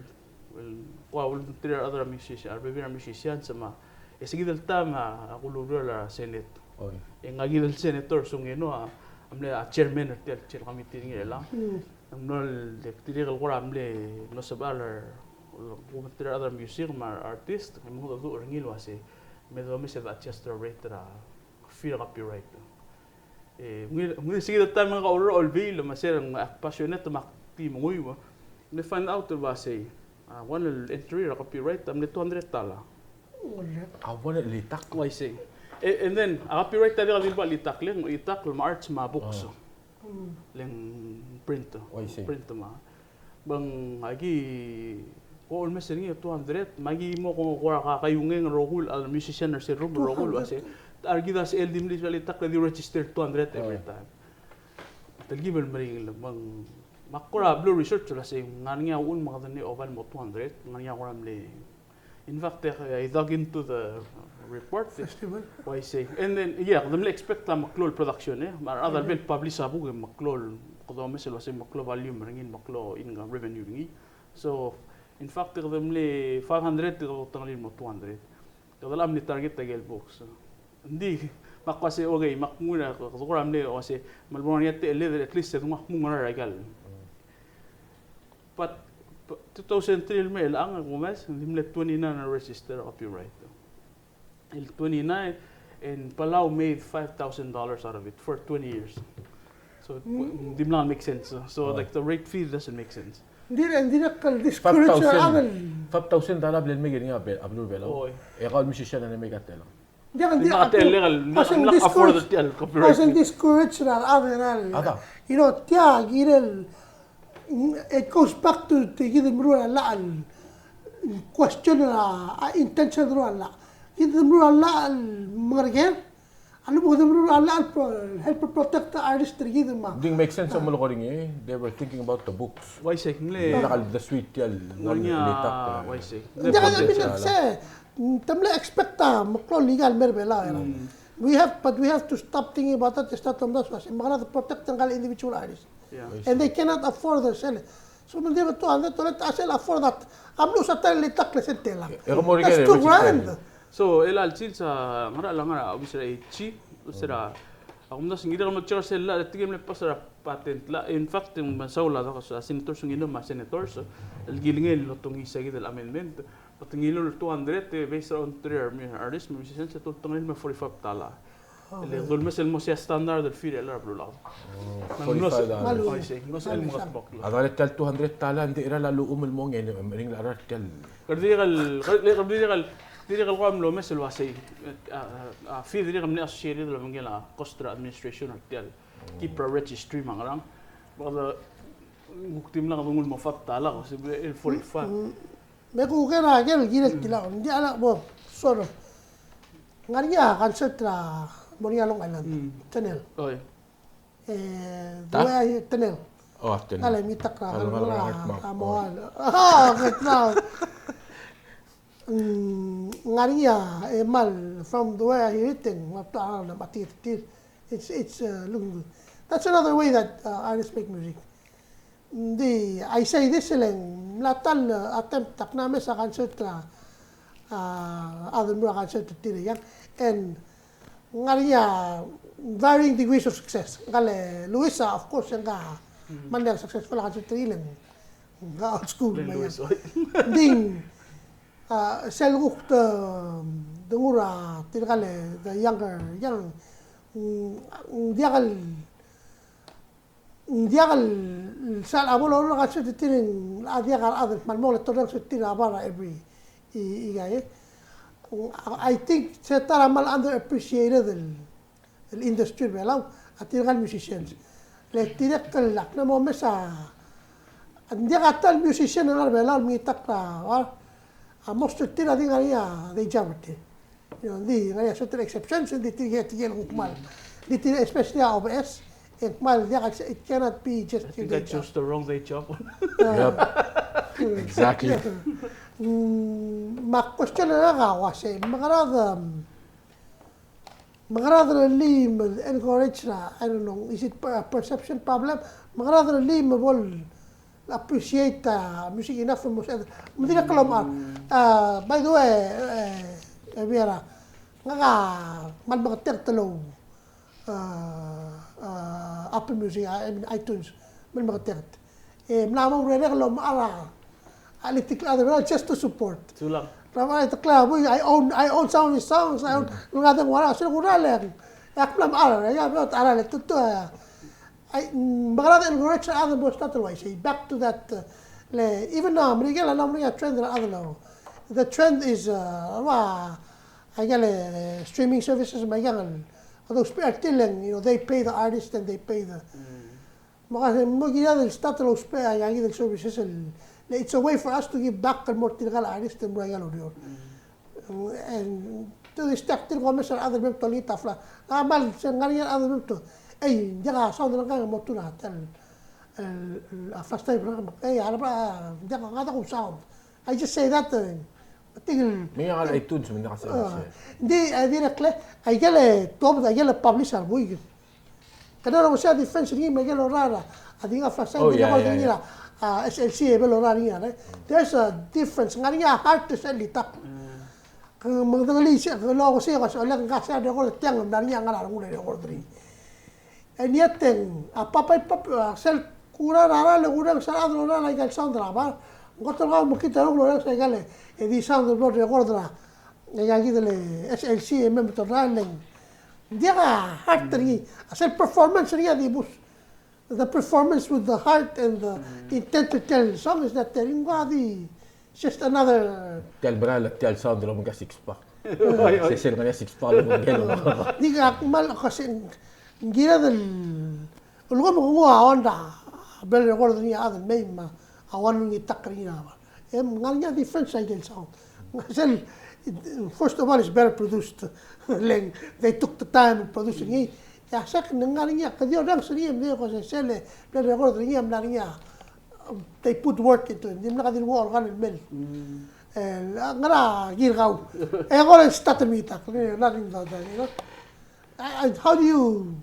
el kuk ulterekokl er a rechad er a musician, a rebebil er a musicians me a, e se kid el taem a, a kuk ureor er a Senate. Oi. E ngii kid el senator Sungeno a, a mle a chairman er tia el chair committee er ngii er chelechang. Mm. Ng mlo el, tirke el kora mle, mlo sebechel er, ulterekokl er a rechad er a music me a artist, e ng mengedecheduch er ngii el uase, me domes e de adjust er a rate er a fee er a copyright. E, ng di, ng di se kid el taem e ngak a oureor er a Olbiil, me se er ngak a passionate me ak di menguiu. Ng di find out el uasei, a, one el entry er a copyright a mle two hundred dollar. A one el chelitakl? Uaisei. E, and then, a copyright a diak di el bai chelitakl, e ng chelitakl me a arts me a books. Ah. Le ng print. Uaisei. Print me a Me ng aki, ko almost er ngii a two hundred, me aki mo ko, ko er a ka, kaiungeng el rokui el, a, musician er sel room el rokui el uase, ta er kid a sel di mle chelitakl e di register two hundred every time. Telkib el meringel, me ng, me ak kora bla research el uase, ng ngar er ngii a uchul me kede mle oba el mo two hundred, ng ngar er ngii a kora mle, in fact, I, I dug into the report. Festival. Uaisei. And then, yeah, kede mle expect a meklou el production, e. Me a rechad a lebo el publish a book e meklou el, kede omes el uase meklou el volume er ngii, meklou el income revenue er ngii. So, in fact, kede mle five hundred, kede otengel el mo two hundred. Kede mle target a ikel books. Ng di, me ak uase, okay, me ak nguu er a, kede kora mle uase, me a lebo er ngii a techelled, at least, e de nguu a kmo ng ngar er a ikal. But, but two thousand three el mei el chang, a kumes, ng di mle twenty-nine a register copyright. El twenty-nine, and Palau made five thousand dollars out of it for twenty years. So, it w-, didn't make sense. So, like, the rate fee doesn't make sense. Ng dirrek, ng dirrek el discourage er a chad el. Five thousand dollar el mei er ngii a be-, a beluu er a Belau. Oi. E kau el musician a mei er a Belau. Ng dirrek, ng dirrek el, ng dirrek el discourage, ng dirrek el discourage er a chad el. Ada. You know, tia, kirel, it goes back to, to kid el meruul a llach el question er a, a intention er a llach. Kid el meruul a llach el mengerker, a lebo de meruul a llach el pro-, help protect the artist er kid me a. Ng di make sense a melekoi er ngii, they were thinking about the books. Uaisei, ng mle. Ng di kal the suite tia el. Ng ngar er ngii a, uaisei. Ng di kal, I mean, se, te mle expect a meklou el legal el mer a Belau, e. Mm. We have, but we have to stop thinking about that, start from that, me kede protect ngka el individual artist. Yeah. And they cannot afford the sale. So, me ng di two hundred, two hundred, a sale afford that. A mlo sa ta el litakl e sel telang. That's too grand. So, el a le sils a ngar er a, ngar er a obis er a AG, se er a, a kumdasu ng dirrek el mo check er sel llach, e tirke el mle pass er a patent llach. In fact, ng mesaul a dak a senators, ng ngii me a senators el kilengei el lotungii sei kid el amendment. Me te ngiluu el two hundred, e based on three artist, musicians, e te ultengelii el mo forty-five tala. E le domes el mo sei a standard el fee er a beluulechad. Oh, forty-five dollars. Uaisei, ng mlo sei el mo kebekl. A dang le tia el two hundred tala, ng di cheral a lluchum el mo ngii, e meringel a cheral tia el. Kede dirrek el, kede dirrek el, dirrek el kuk mlo mes el uasei. A, a, a fee dirrek el mle associated el obengkel a cost er a administration er tia el keep a registry me a ngerang. Me kede kuk dimlak de nguu el mo five tala, se el forty-five. Me kuk er a ker el kirel tilecha, ng di a lak bo, sort of. Ngar er ngii a concert er a mo er ngii a Long Island, Tenel. Oi. E, ta? Dua, Tenel. Oh, Tenel. Ngak a le mitak er a, a, a, a, mo, oh. Oh, good now. Mm, ngar er ngii a, e, mal, from the way I hear it, ng, it's, it's, uh, looking good. That's another way that, uh, artists make music. Ng di, I say this, e le ng mla ta el, uh, attempt a kmo ng mesa concert er a, uh, a de mo er a concert er tir er a Young. And ng ngar er ngii a varying degrees of success. Ngka el Louis a, of course, ngka a mle successful a concert er ngii, e le ng old school me a Young. Ng di, uh, sel kuk de, de nguu er tirka el, the younger, young, mm, ng diak el Ng diak el sal a bo loruul a concert er tir, a diak a rechad el kmal mo le torrenges er tir a bar er a every i-, ika, e. I think se ta er a kmal underappreciated el, el industry er a Belau, a tirka el musicians. Le dirrek el ak mla mo mesa, ng diak a ta el musician el ngar er a Belau el mengitakl er a, a most er tir a di ngar er ngii a day job er tir. You know, ng di ngar er ngii a certain exceptions, ng di tirke, tirke el kuk kmal. Ng di tir, especially a O B S, e ng kmal diak, it cannot be just your day job. I think I chose the wrong day job. Yep. Exactly. Mm, me a question er ngak a uasei, me kede, um, me kede rellii me encourage er a, I don't know, is it per-, a perception problem? Me kede rellii me bo le appreciate, uh, music enough from most other. Me dirrek el omechar. Uh, by the way, e, e, Viera, ngak a kmal meketeket el ou, uh, uh, Apple Music, uh, I mean iTunes, kmal meketeket. E mla mo urerek el omechar a, a litik el other just to support. Sulang. Kmal meketeket el buik, I own, I own some of his songs, I own, ngak a dengua er a, sel kuk er a leng. E ak mla mechar, e ak mla mechar a le tutu, e, Ai, mm, me kede encourage er a chad el bo start el uaisei, back to that, uh, le, even now, Merikel a mla mo er ngii a trend er a chad el, the trend is, uh, ua, aika el, uh, streaming services me aika el, a dousbech er tir el, you know, they pay the artist and they pay the. Mm. Me kede mo kired el start el ousbech aika kid el services el, le, it's a way for us to give back el mo er tirka el artist el mo er aika el ureor. Mm. And to this day, tir ko mes a rechad el mei me te olengit a flash. A kmal se ng ngar er ngii a rechad el mei me te, ei, ng diak a sound er ngak e mo tune a ta el, el, a flash drive er ngak, ei, a lebo, ng diak a ngak a sound. I just say that, e, tirke el. Me ng ngar er a iTunes, me ng diak a se, a, se. Ng di, e, dirrek el, aike el tuobed, aike el publish a buik. Kede olengeseu a difference er ngii me aike el lorael a, a di ngii a flash drive, oh, yeah, yeah, yeah, a, a, S L C e bo lorael er ngii, e. There's a difference. Ng ngar er ngii a heart er sel litakl. Mm. Ke mengedengelii se, ke lolengeseu e ke se, olek ngka se a record er tiang, ng ngar er ngii a ngar er a rengul el record er ngii. And yet, e ng, a, papai, pap-, a, sel kuk er a ralm e kureng sel chad el lorael aika el sound er a bar. Ng kot el kau mekngit a rengul el orrenges aika el, e di sound el bo record er a, aika kid el S L C e mei me te lorael e ng diak a heart er ngii, a sel performance er ngii a di bus. The performance with the heart and the intent to tell song is not there. Ng di just another. Tia el mera el, tia el sound el omeka six pack. Oi, oi. Se sel ngar er ngii a six pack el omeka el. Di ka kmal, ko se ng kired el, el ko me ke nguu a Honda, bel record er ngii a chad el mei me a one el ngitakl er ngii a bar. E ng ngar er ngii a difference aike el sound. Sel, First of all, it's better produced. Leng, they took the time to produce ngii. Ia, second, ng ngar er ngii a, kede orrenges er ngii, me ko se sel, le record er ngii, mla er ngii a, um, they put work into it. Ng dimlak a di ua organ el mei. E, ngera kirkau. E, ko el start er ngii tak, le, nothing about that, you know. I, I, how do you,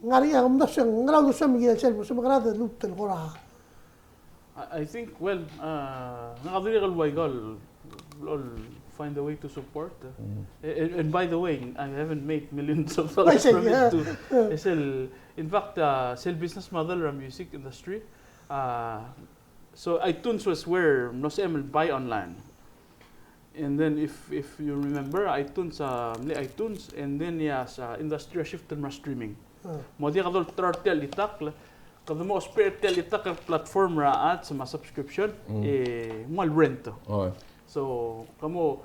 ngar er ngii a, um, ngera uldesuem el kirel sel, se ngera de luut el kora I, I think, well, uh, ngak a dirrek el ua ikal, el find a way to support. Uh, and, and by the way, I haven't made millions of dollars from it too. E sel, in fact, uh, sel business model er a music industry. Uh, so iTunes was where mlo sebechem el buy online. And then if, if you remember, iTunes, uh, mle iTunes, and then ia, se industry a shift el mo er a streaming. Mo diak dolterau er tia el chitakl, kede mo ousbech er tia el chitakl el platform er a ads me a subscription, e mo rent. So, kamo,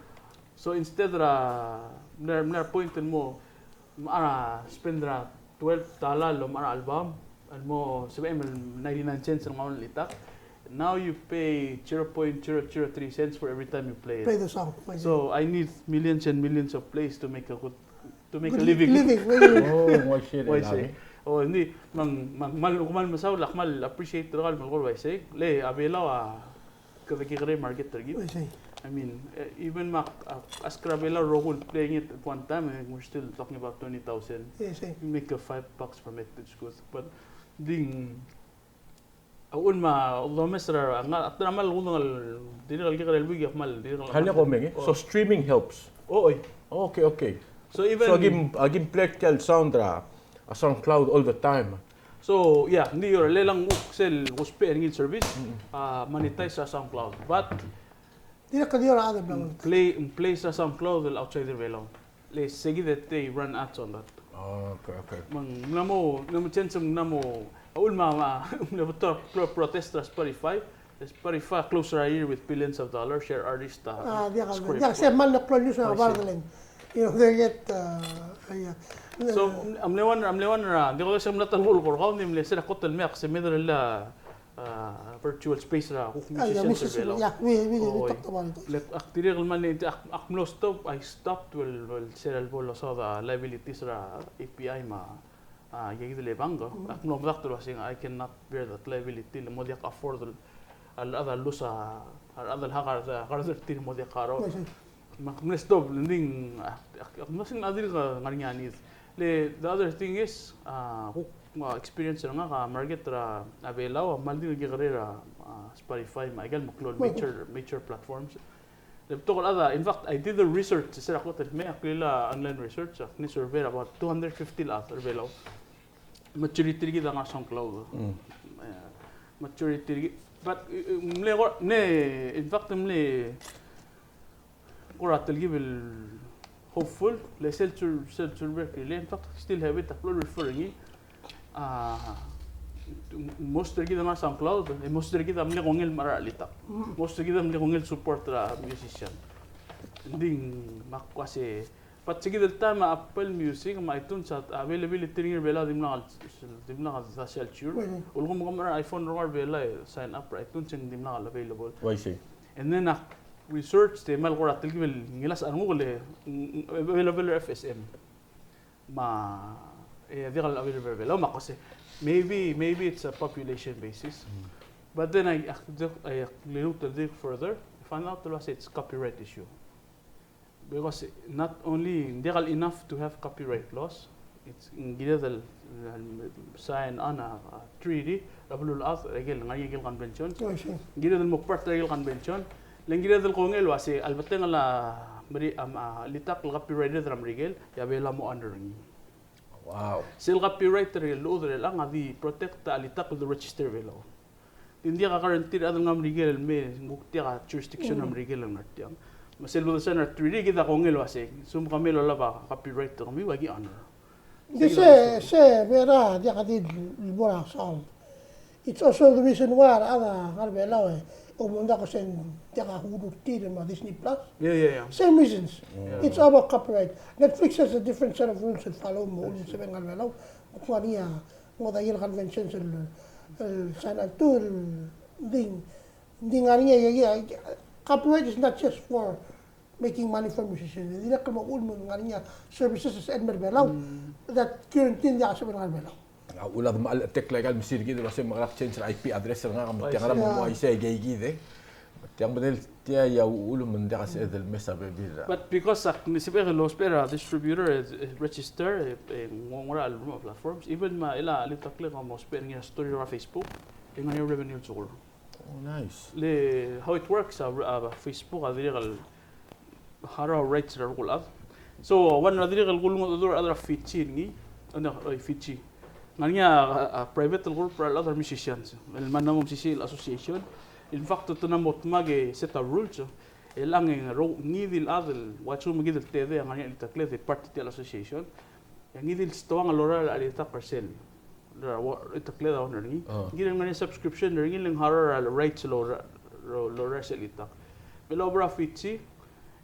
so instead er a, mle, mle point el mo, me a spend er a twelve dollar el mo er a album, el mo sebechem el ninety-nine cents el ngar er a chitakl. Now you pay zero point zero zero three cents for every time you play it. Play the song. So I need millions and millions of plays to make a good, to make a living. Oh, uaisei. Uaisei. Oh, ng di, me ng, me ng, kmal, kmal mesaul, ak kmal appreciate er kau el melekoi el uaisei. Le, a Belau a, kede kekerei el market er kid. I mean, eh, even me ak, ak ask er a Belau el rokui el playing it at one time, I think we're still talking about twenty thousand. You make a five bucks from it, it's good. But ng di, a uchul me a domes er a, a, a kmal kudengei el, dirrek el kekerei el buik a kmal, dirrek el kmal. Kau a omeng, e? So streaming helps. Oh, oi. Okay, okay. So even, so a kim, a kim play er tia el sound er a, a SoundCloud all the time. So, yeah, ng di ua le ng kuk sel, ousbech er ngii el service, a, monetize er a SoundCloud. But, ng play, ng play er a SoundCloud el outside er a Belau. Le se kid e te run ads on that. Oh, okay, okay. Me ng mla mo, ng mla mo change, ng mla mo, a uchul me a, me a, ng mla mo betok el pro-, protest er a Spotify. Spotify close er a year with billions of dollars, share artist, uh, ah, diak a, scrape. Diak, se kmal klou el news er a bar deleng. You know, they get, uh, yeah. So, a mle uaisei, a mle uaisei, a, diak, se mle ta el bo el kora, ng di mle se er a kot el mei ak se mei er a, uh, virtual space er a kuk musicians er a Belau. Yeah, we, we, we talked about it. Le ak dirrek el mle, ak, ak mlo stop, I stopped, well, well, se er a lebo losaod a liabilities er a A P I me a a, ia kid el bank, ak mlo medakt el uasei, I cannot bear that liability, le mo diak afford el, a rechad a lose a, a rechad el hack a, a card er tir, mo diak karo. Me ak mle stop, le ng di, a, ak, ak mlo sel a dirk ngar er ngii a need. Le, the other thing is, a, kuk, a, experience er ngak a market er a, a Belau, a kmal di kekerei er a, a, Spotify, me a ikel meklou el major, major platforms. Le betok el chad, in fact, I did the research, se er a kot el mei, ak lilia online research, ak mle survey er a about two hundred fifty el chad er a Belau. Majority er kid a ngar er a SoundCloud. Mm. Eh, majority er kid, but, eh, eh, mle, mle, in fact, mle kora telkib el hopeful, le sel sur-, sel survey er kid, le, in fact, still have it, ak mlo refer er ngii. A, most er kid a ngar er a SoundCloud, e most er kid a mle kongei el mechar a chelitakl. Most er kid a mle kongei el support er a musician. Ng di me ak uase, but se kid el taem a Apple Music me a iTunes a availability er ngii er a Belau a dimlak, dimlak a desa el sure. Ulekum ke mechar a iPhone er kau er a Belau e sign up er a iTunes e ng dimlak el available. Oh, I see. And then ak research, te kmal kora telkib el ngilasech a renguk el, mm, available er a F S M. Me a, e, diak el available er a Belau, me ak uase, maybe, maybe it's a population basis. Mm. But then I, I, I, I looked a little further, I found out el uase it's copyright issue. Because not only, diak el enough to have copyright laws, it's, ng kired el, el sign on a, a treaty, er a beluulechad, er a ikel, ngar er ngii a ikel convention. Oh, I see. Ng kired el mo part er a ikel convention. Le ng kired el kongei el uase, a lebetengel a meri-, am, a, chelitakl el copyrighted er a Merikel, e a Belau a mo honor er ngii. Wow. Sel copyright er a llechud er chelechang a di protect a chelitakl el di register er a Belau. Ng di diak a guarantee er a chad el ngar er a Merikel el mei, ng kuk diak a jurisdiction er a Merikel el ngar tiang. Me sel bo de sign er a treaty, kid a kongei el uase, se me ke mei el olab a copyright er kemiu, aki honor. Di se, se, mera, diak a di el bo er a sound. It's also the reason why a rechad el ngar er a Belau e, omdasu e ng diak a Hulu er tir me a Disney Plus. Yeah, yeah, yeah. Same reasons. Yeah. It's about copyright. Netflix has a different set of rules to follow me a ungil sebechel el ngar er a Belau. Kuk ngar er ngii a, ngodech a ikel conventions el, el sign up to, el di, di ngar er ngii a, a, a, copyright is not just for making money from musician. Dirrek el mo uchul me ng ngar er ngii a services el sebechel el mer a Belau. Mm. That guarantee ng diak a sebechel el ngar er a Belau. A uchul a de mechal check er aika el mechas er kid el uasei me ngera change er a I P address er ngak me tiang, ngera me ng uaisei aike kid e. Tiang bedel tia a uchul me ng diak a sebeched el mesa bebil er a. But because ak, ng sebechek el ousbech er a distributor, e, e, register, e, e, ng ua ngera el platforms, even me a chelecha el ultaklek a mo ousbech er ngii a story er a Facebook, e ng ngar er ngii a revenue el sekur. Oh, nice. Le how it works, a, a Facebook a dirrek el harau a rights er a rokui el chad. So, one er a dirrek el kulengodech a rechad er a Fiji er ngii, no, oi, Fiji. Ng ngar er ngii a, a, a private el group er a rechad er a musicians. El mla mo musician association. In fact, te mla mo dmak e set a rules. E chelechang e ng rokui, ngii di el chad el, ua se me kid el tedei a ngar er ngii a chelitakled e part er tia el association. E ngii di el stoang el lorael a chelitakl er sel. Er a ua, chelitakl a owner er ngii. Ah. Ngii di el ngar er ngii a subscription er ngii el ng harau er a rights el lorael, lo, lorael er sel chelitakl. Me a lebo er a Fiji,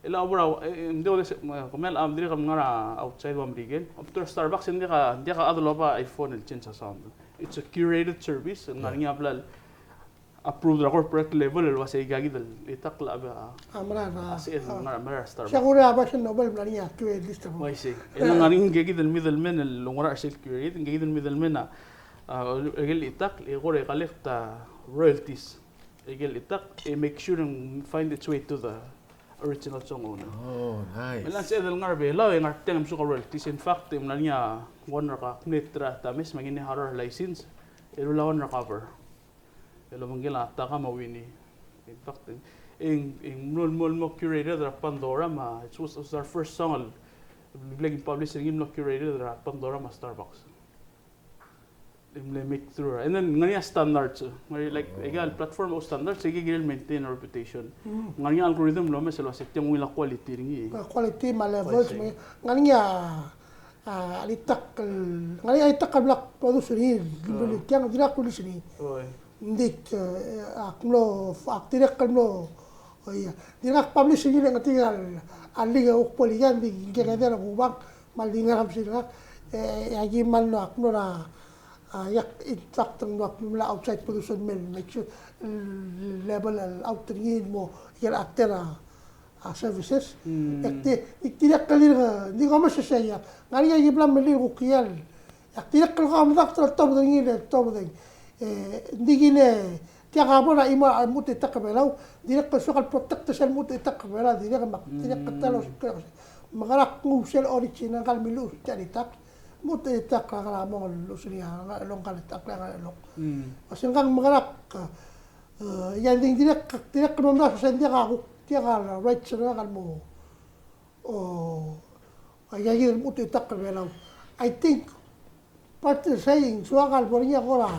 e a lebo er a, e, e, ng di, e, se, me, kemiu a dirrek el ngar er a outside ua Merikel. Omtok er a Starbucks, e ng diak a, ng diak a chad el oba iPhone el change a sound. It's a curated service, ng ngar er ngii a blal approved er a corporate level el uasei aika kid el chelitakl a, a, a mera, a, a, se, a, mera, mera Starbucks. Sia kuk a Barnes and Noble el mla er ngii a Q A list er a. Uaisei. E le ng ngar er ngii aika kid el middleman el oungerachel er sel Q A, aika kid el middleman a, a, aike el chelitakl, e kora collect a royalties. Aike el chelitakl, e make sure ng find its way to the original song owner. Oh, nice. Me a lsekum ng ngar er a Belau, e ng ngar tiang e mesuk a royalties. In fact, e ng mla er ngii a one er a, ak mle ta er a Tames, me ngii a harau er a license, e rullii a one er a cover. El obengkel a Taka me a Winnie. In fact, e ng, e ng mlo, mlo, mlo curated er a Pandora me a, it was, it was our first song el, el bla ki publish er ngii el mlo curated er a Pandora me a Starbucks. E mle make through. And then, ng ngar er ngii a standards, e. Ng ngar er ngii, like, aika el platform a standards, e kirel maintain a reputation. Mm. Ng ngar er ngii a algorithm el omes el uasei tiang ungil a quality er ngii. A quality me a levels, me ng ngar er ngii a a, chelitakl, ng ngar er ngii a chelitakl el bla kproduce er ngii, el, ah, tiang, dirkak release er ngii. Oi. Ng di, e, ak mlo, ak dirrek el mlo, o ia. Dirkak publish er ngii el ngar er tia el, a link e kuk bo el ia, ng di ngke kede er a kubang, me a le di ngar er a mesir ngak, e, e, aki mal mlo ak mlo er a, a, ia, in fact, ng mlo ak mlo outside producer el mei, make sure, el level el out er ngii el mo, ia el actor a, a services. Mm. E ak di, di dirrek el, di ko mes sei a, ng ngar er ngii a ki bla melilt el kuk ial. E ak dirrek el ko medakt el tobed er ngii el tobed er ngii. E, ng di kine, tia ka bo er a chimo el mechut el chelitakl er a Belau, dirrek el soak el protect er sel mechut el chelitakl er a Belau, dirrek me ak dirrek el ta el osiik, me ngera knguu sel original el ngka el miluches er tia el chelitakl. Mechut el chelitakl er a Ngeremlengui el uasei a, el ngka el chelitakl er a Ngeremlengui. Mm. Uasei ngkang me ngera, e, ia, ng di dirrek, dirrek el mo mla se ng diak a kuk, diak a rights er ngak el mo, o, aika kid el mechut el chelitakl er a Belau. I think, part er sei ng soak el bo er ngii a kora,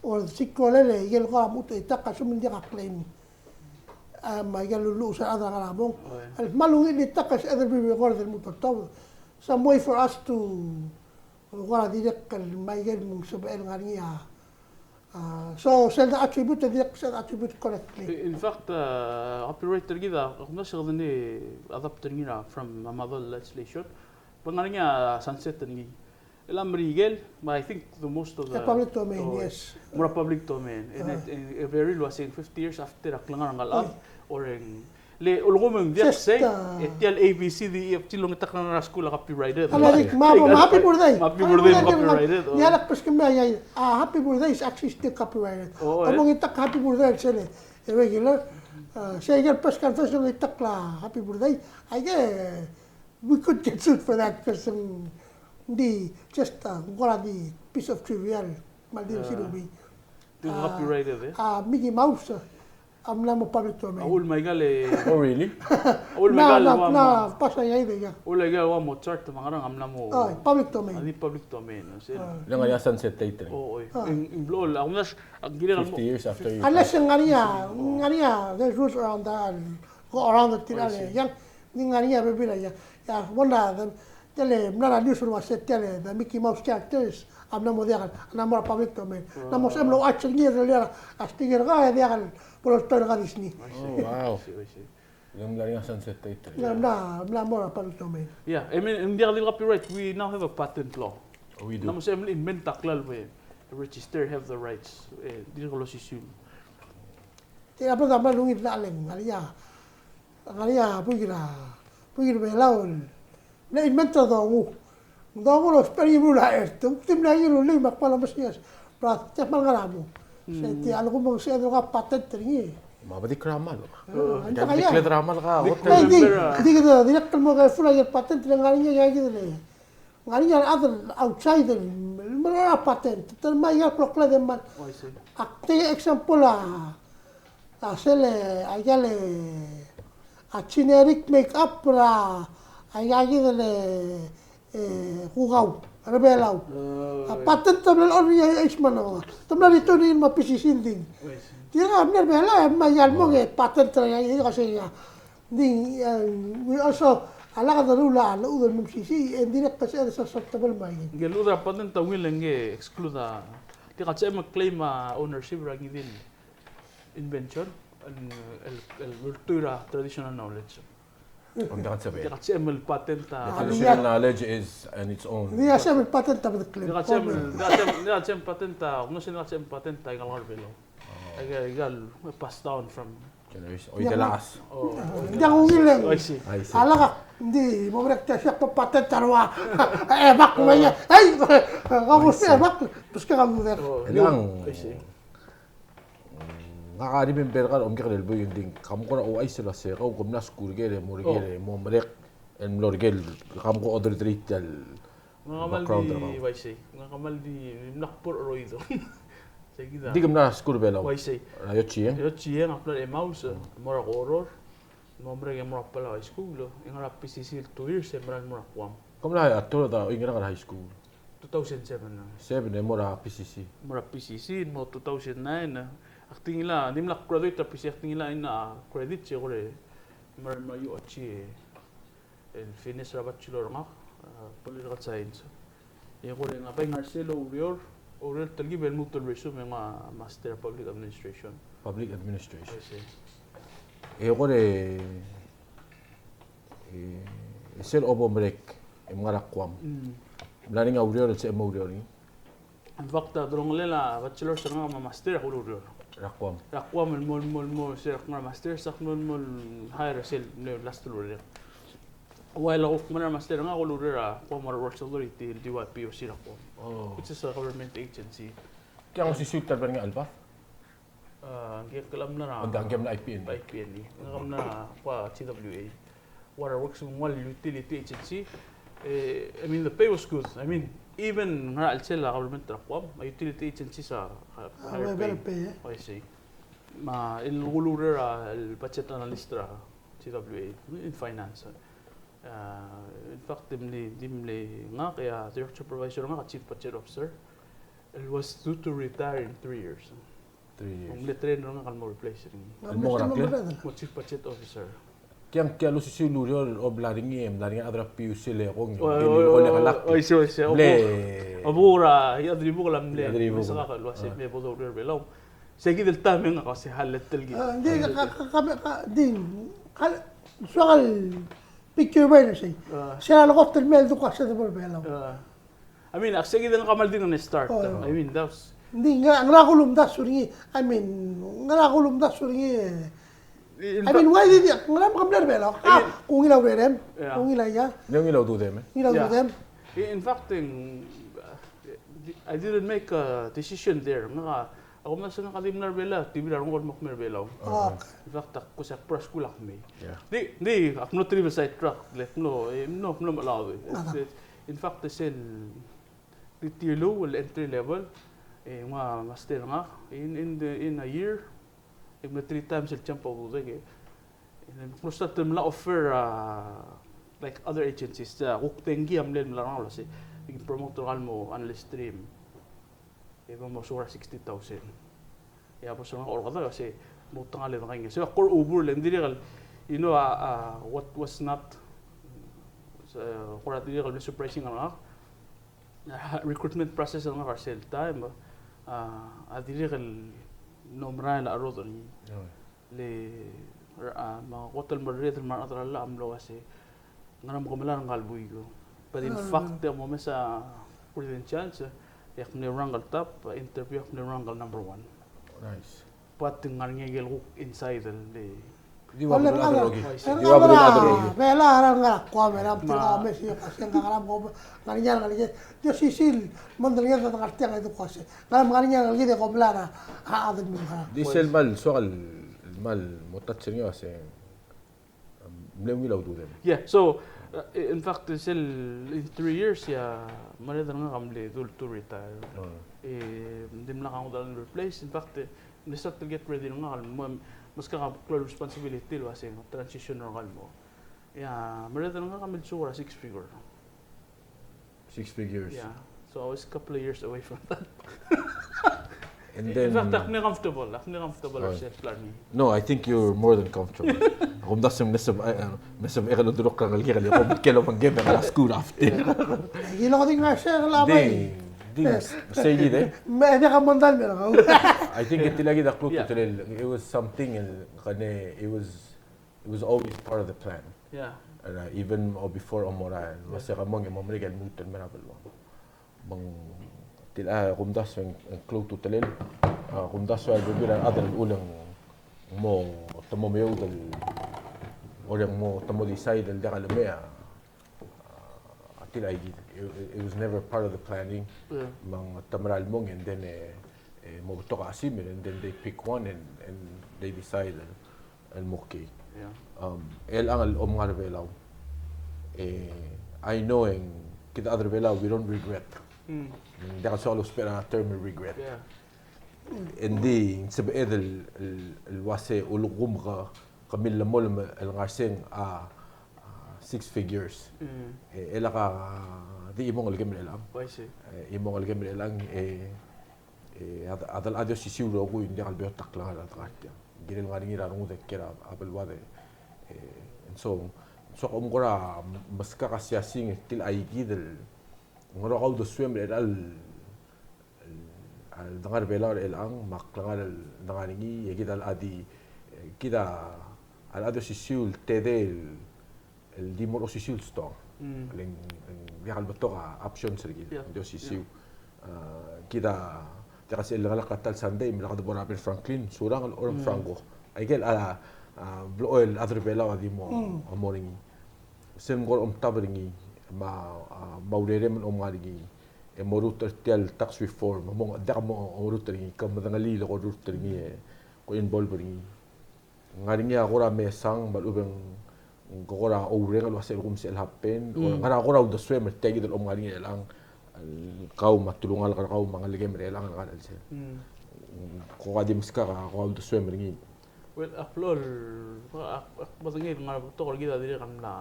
o, siik a rolel e, ikel kora mechut el chelitakl a lsekum ng diak a claim. A, me aike el luluches er a rechad er a Ngeremlengui. Oi. El kmal ungil el chelitakl a sebeched el re-record el mo totobed. Some way for us to, kora dirrek el me aike el mo sebechel ngar er ngii a, Ah, so, sel de attribute, dirrek sel de attribute correctly. In fact, ah, copyright er kid a, ak mla se kede adapt er ngii er a, from a model legislation. Be ng ngar er ngii a sunset er ngii. El a Merikel, but I think the most of the, a public domain, oh, yes. Mo er a public domain. And ah, it, and it very well, saying fifty years after a klengar er a Ngerchelong, oh, or in Le ulekum ng diak sei, e tia el A B C D E F G el ongetakl er a skuul a copyrighted. Happy birthday. Happy birthday, copyrighted. Ia, a happy birthday is actually still copyrighted. Oh, e. Ongetakl happy birthday el sel, e, regular. Sei el press conference el ongetakl a happy birthday. I guess we could get sued for that because, um, di just, uh, ng kora di piece of trivial. Mal di sel ubi. Di copyrighted, e? A Mickey Mouse. A mla mo public domain. A ul maikal e. Oh, really? A ul maikal e ua mo. Mla pass a iai de ia. Ul maikal e ua Mozart me a ngerang a mla mo. Oh, public domain. A di public domain, no? Sel. Ng ngar er ngii a sunset date er ngii. Oh, oi. Ng, ng blechoel, a kumdasu, a kirel el mo. Fifty years after you. Unless ng ngar er ngii a, ng ngar er ngii a, there's rules around that, go around the tir a le, ia. Ng ngar er ngii a bebil a ia. Ia, one of them, tia el mla er a news el uase tia el, the Mickey Mouse characters. A mla mo diak, a mla mo er a public domain. A mla mo sebechem el ouchais er ngii el, a sticker er ngii e diak el bo loltoir er a Disney. Oh, wow. I see, I see. Ng mla er ngii a sunset date. Ng mla, mla mo er a public domain. Yeah, I mean, ng diak di el copyright, we now have a patent law. Oh, we do. Ng mla mo sebechem el invent a klalo el register, have the rights, e dirk losisiu. Tia a mla, mla ungil a leng, a ia. ngar er ngii a buik er a, buik er a Belau el mle invent er a dongu. Dongu el ousbech er ngii el meruul a earth. Te kuk di mle ngii el ulei me ak kmal omesiou. Bla, tia kmal ngar er a mo. Se tia a lsekum ng sebeched el ko el patent er ngii. Me a bla di kramal. Ng diak a ia. Di kle dramal ka. Di, di, di, di, dirrek el mo careful a ikel patent le ngar er ngii a kid el ngar er ngii a rechad el outside el meruul a patent. Te mla ikel klokl a demand. Oh, I see. Ak take example a, a sel, a ikel, a generic makeup er a, a ikakid el, e, kukau er a Belau. Oh, a patent a mla er ngii a Eisman a. Te mla return er ngii me a P C C el di. Oh, I see. Tirka a mla er a Belau, e mla ikel mo ke patent er a ikakid el ko sei a. Ng di, e, we also, a lak de ruul a lechub e ng M C C, e ng dirrek el sebeched el susceptible me a ngii. Ng lechub a patent a ungil e ng exclude a. Tirka a sebechem el claim a ownership er a ngii di el invention, el, el, el ultuil er a traditional knowledge. Ng diak a sebechem. Ng diak a sebechem el patent a. The traditional knowledge is on its own. Ng diak a sebechem el patent a bla de claim. Ng diak a sebechem, ng diak a sebechem, ng diak a sebechem el patent a, ng diak a sebechem el patent a ngalek er a Belau. Oh. Aika, aika el pass down from generation. Oi, de las. Oh. Ng diak ungil e ng. I see. I see. A lak, ng di mo merek tia siak patent a rua. E, bak, me a ia. Ei, kau mo se, e, bak. Terus ke kau mo der. Oh, I see. Ngak a remember er kau a omkekerei el buik, e ng di, kau ko er a ouchais el uase kau ko mla skuul er ker e mo er ker e mo merek el mlo er ker, kau ko other trade el Ngak a kmal di, uaisei. Ngak a kmal di, di mla kbo er a cheroid. Sei kid a. Di ke mla skuul er a Belau? Uaisei. Er a Yochieng? Yochieng, ak mla er a Emmaus, mo er a Koror. Mo merek e mo er a Palau High School, e ngar er a P C C el two years, e mera el mo er a Guam. Ke mla a toro a, oi, ngar er a high school? Two thousand seven a. Seven, e mo er a P C C? Mo er a P C C, mo two thousand nine a. Ak di ngilai, di mla graduate er a P C C, ak di ngilai a credit, e kora mera el mo er a U O C. El finish er a bachelor er ngak, a, political science. E kora ng bai ngar er sel oureor, oureor el telkib e lmuut el resume e nguu a master er a public administration. Public administration. Yes, sir. E kora, e, e sel obo merek e mngar er a Guam. Mm. Mla er ngii a ureor el sebechem el oureor er ngii? In fact, a delongelel a bachelor's er ngak me a master, ak ulureor er a Guam. Er a Guam el mo, mo, mo, se er a Guam er a master's, ak mo, mo hire er sel mle last el urerek. While ak kuk mla er a master er ngak, ak ulureor er a Guam Water Works Authority, el D Y P O C er a Guam. Oh. Which is a government agency. Tiang osisiu el ta el bo er ngii a chelbath? A, ngike el mla er a, ngike el mla er a I P N E. I P N E. Ngike el mla er a G W A. Waterworks me ng ua el utility agency. E, I mean, the pay was good. I mean, even ngar er a chelsel a government er a Guam, a utility agencies a, a, a higher pay. Better pay, e? I see. Me a, el ulureor er a, el budget analyst er a G W A, in finance. A, in fact, di mle, di mle ngak, e a direct supervisor er ngak a chief budget officer. He was due to retire in three years. Three years. Ng mle train er ngak el mo replace er ngii. El mo ngar er a kle? Mo chief budget officer. Tiang, tiang el osisiu el ureor el mla er ngii, mla er ngii a chad er a P U C el kong, oi, oi, oi, oi, oi, oi, oi, mle. A bo er a, a dirrek el mle, a dirrek el mle. Mle sel kuk el uase, a, me bo doureor er a Belau. Sei kid el taem e ngak a uase, hal el telkib. A, ng di, ka, ka, ka, ka, di, ka, soak el picture bai er sei. A. Sel lekot el mei el duk a se de bo er a Belau. A. I mean, ak sei kid e ng kmal di ngar er ngii a start. Oh. I mean, that was. Ng di, ngera, ngera kulumdasu er ngii? I mean, ngera kulumdasu er ngii? In fact, I mean, why did you, ngera me ke mla er a Belau? A, I mean, kungil a urerem. Yeah. Kungil a ia. Ng ungil a ududem, e? Ungil a ududem. Yeah. In fact, ng, uh, I didn't make a decision there. Ngak a, Ak omdasu e ngak a di mla er a Belau, di bil a renguk el mo kmei er a Belau. Ah, okay. In fact, ak kuk se ak bo er a skuul ak mei. Yeah. Di, di, ak mlo triple side track, le ak mlo, e, mlo, mlo melai. It's, it's, in fact, sel di tiluu el entry level, e, nguu a master er ngak, in, in the, in a year, e mle three times el jump a ududek, e. E ng mlo start el mla offer, a, like, other agencies, a, kuk dengki a mle mla er ngak el uase, e ki promote er ngak el mo analyst three. E bo mo soak er a sixty thousand. E a bo se ngak a orreked el uase, mo tang a le dekaingeseu. Ak kora ubur le ng dirrek el, you know, a, a, what was not, a, kora dirrek el mle surprising er ngak. A, recruitment process er ngak er sel taem, a, a dirrek el mlo merael a cherodech er ngii. Oh. Le, a, me a kot el merreder me a rechad er a llach a mlo uase, ngera me ke melai er ngka el buik. But in fact, e ak mo omes a credentials, e ak mle rank el top, interview e ak mle rank el number one. Nice. But ng ngar er ngii a ikel kuk inside el, le, Di ua bedul a chad er a oki. Di ua bedul a chad er a oki. Belau a ngar er a Guam, e ng tirka omes e kuk se ng ngar er a Guam, ngar er ngii a ngalek, di osisiu el mondai el ngar er tiang e di kuk se ng ngar er ngii a ngalek e kom mla er a chad el mla. Di sel kmal soak el kmal mo touch er ngii a se, um, mle ungil a udoud. Yeah, so, uh, in fact, sel in three years, yeah, me a rechad er ngak a mle dul to retire. Mm. E dimlak a ngodech el replace. In fact, e, mle start el get ready er ngak el mo, meskak a klou el responsibility el ua se ng transition er ngak el mo. Yeah, me a rechad er ngak a milsuk er a six figure. Six figures. Yeah. So I was a couple of years away from that. And then, in fact, ak mle comfortable, ak mle comfortable er sel plan er ngii. No, I think you're more than comfortable. Ak omdasu e ng mle sebechek, eh, mle sebechek el oldurokl er a ngelekek el kom, ke lobengkem e ng ngar er a skuul er a fifteen. Di, di, sei kid e. Me, diak a mondai el mer kau. I think e tia kid a klou a ultutelel, it was something el, kene, it was, it was always part of the plan. Yeah. And, uh, even, uh, before Omorael, el ua se ke mong e mo merek el lmuut el mer a beluam. Me ng tia, a, kumdasu e ng klou a ultutelel, a, kumdasu e a bebil a rechad el uchul e ng mo, te mo meoud el, or e ng mo, te mo decide el diak lemei a, a, tia kid. It, it was never part of the planning. Yeah. Me ng te mera el mong, and then, e, e, mo betok a chesimer, and then they pick one and, and they decide el el mo kiei. Yeah. Um, el ngar er a Belau. E, I know e ng kid a chad er a Belau, we don't regret. Mm. Ng diak el soak el ousbech er a term el regret. Yeah. Engdi ng sebeched el, el, el ua se ulekum ke, ke millemolem el ngar er sei a, a, six figures. Mm. E, e lak a di chimong el kem er chelechang. Oh, I see. E, chimong el kem er chelechang, e, E, a, a, a di osisiu el rokui, ng diak el beot a klengar er a dart. Ng kirel ngar er ngii er a rengud e kiei er a, a beluad e, e, and so, so kom kora meskak a siasing e tia kid el, ng ngar er a uldesuem er chelecha el, el, a, dengar er a Belau er chelechang, me a klengar el dengar er ngii, e kid a, a di, e, kid a, a di osisiu el tedei el, el di mo osisiu el stoang. Mm. Le ng, le ng diak el betok a options er kid, yeah, di osisiu. Yeah. A, kid a, diak a sel lengelakl er a ta el Sunday, me lak de bo er a Ben Franklin, Surangel, or, mm, Franco. Aikel a, a, blechoel el chad er a Belau a di mo, mm, a mo er ngii. Sel mo kora omtab er ngii, me a, a, me a urerem el mo ngar er ngii. E mo orrurt er tia el tax reform, mo, diak mo orrurt er ngii, ke medengelii el ko orrurt er ngii, e ko involve er ngii. Ng ngar er ngii a kora mesang, me a lechub e ng kora oureng el ua se el kum se el happen, mm, o ng ngar er a kora uldesuem er tia kid el kom ngar er ngii er chelechang, el kau me a telungalek er kau me a ngelekem er chelechang el ngar er a chelsel. Mm. Ko ka di meskak a kora uldesuem er ngii. Well, a blechoel, a, a, a, medengei el ngar er a betok er kid a dirrek el mla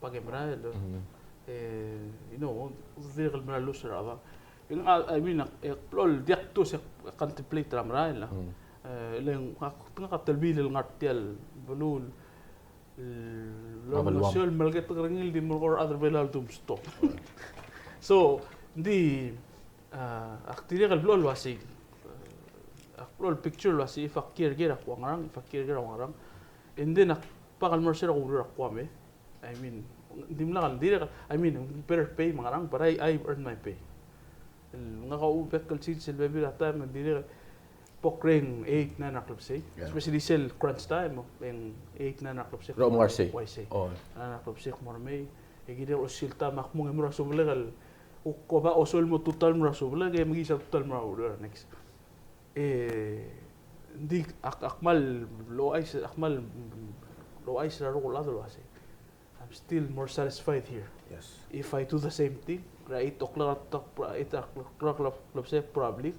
back er a merael, mm, e, you know, dirrek el mla lose er a chad. Ng, a, I mean, a, e, blechoel diak tuu se contemplate er a merael, a. Mm. E, le ng, ak, ngak a telbiil el ngar er tia el beluu el, el, a beluam, el mesiou el meleketek er ngii el di merekong er a rechad er a Belau el di msto. So, ng di, a, ak dirrek el blechoel el ua sei, a, ak blechoel el picture el ua sei, if ak kiei er ker a kuk ngerang, if ak kiei er ker a kuk ngerang. And then ak bak el mo er se er a kuruul er a Guam e. I mean, ng dimlak el dirrek, I mean, better pay me a ngerang, but I, I earn my pay. El ngak a uchul bek el sils el bebil a taem, ng dirrek bo kreng eight, nine er a klebesei. Yeah. Especially sel crunch time, e ng eight, nine er a klebesei. Ro mo er sei. Uaisei. Oh. Nine er a klebesei mo er mei. E kirel osisiu el taem, ak mong e mo er a sublek el, ko ba osisiu el mo tutau el mo er a sublek, e mekiis a tutau el mo er a ureor next. E, ng di ak, ak kmal ouchais, ak kmal ouchais er a rokui el chad el ua sei, I'm still more satisfied here. Yes. If I do the same thing, er a eight o'clock, eight o'clock, probably,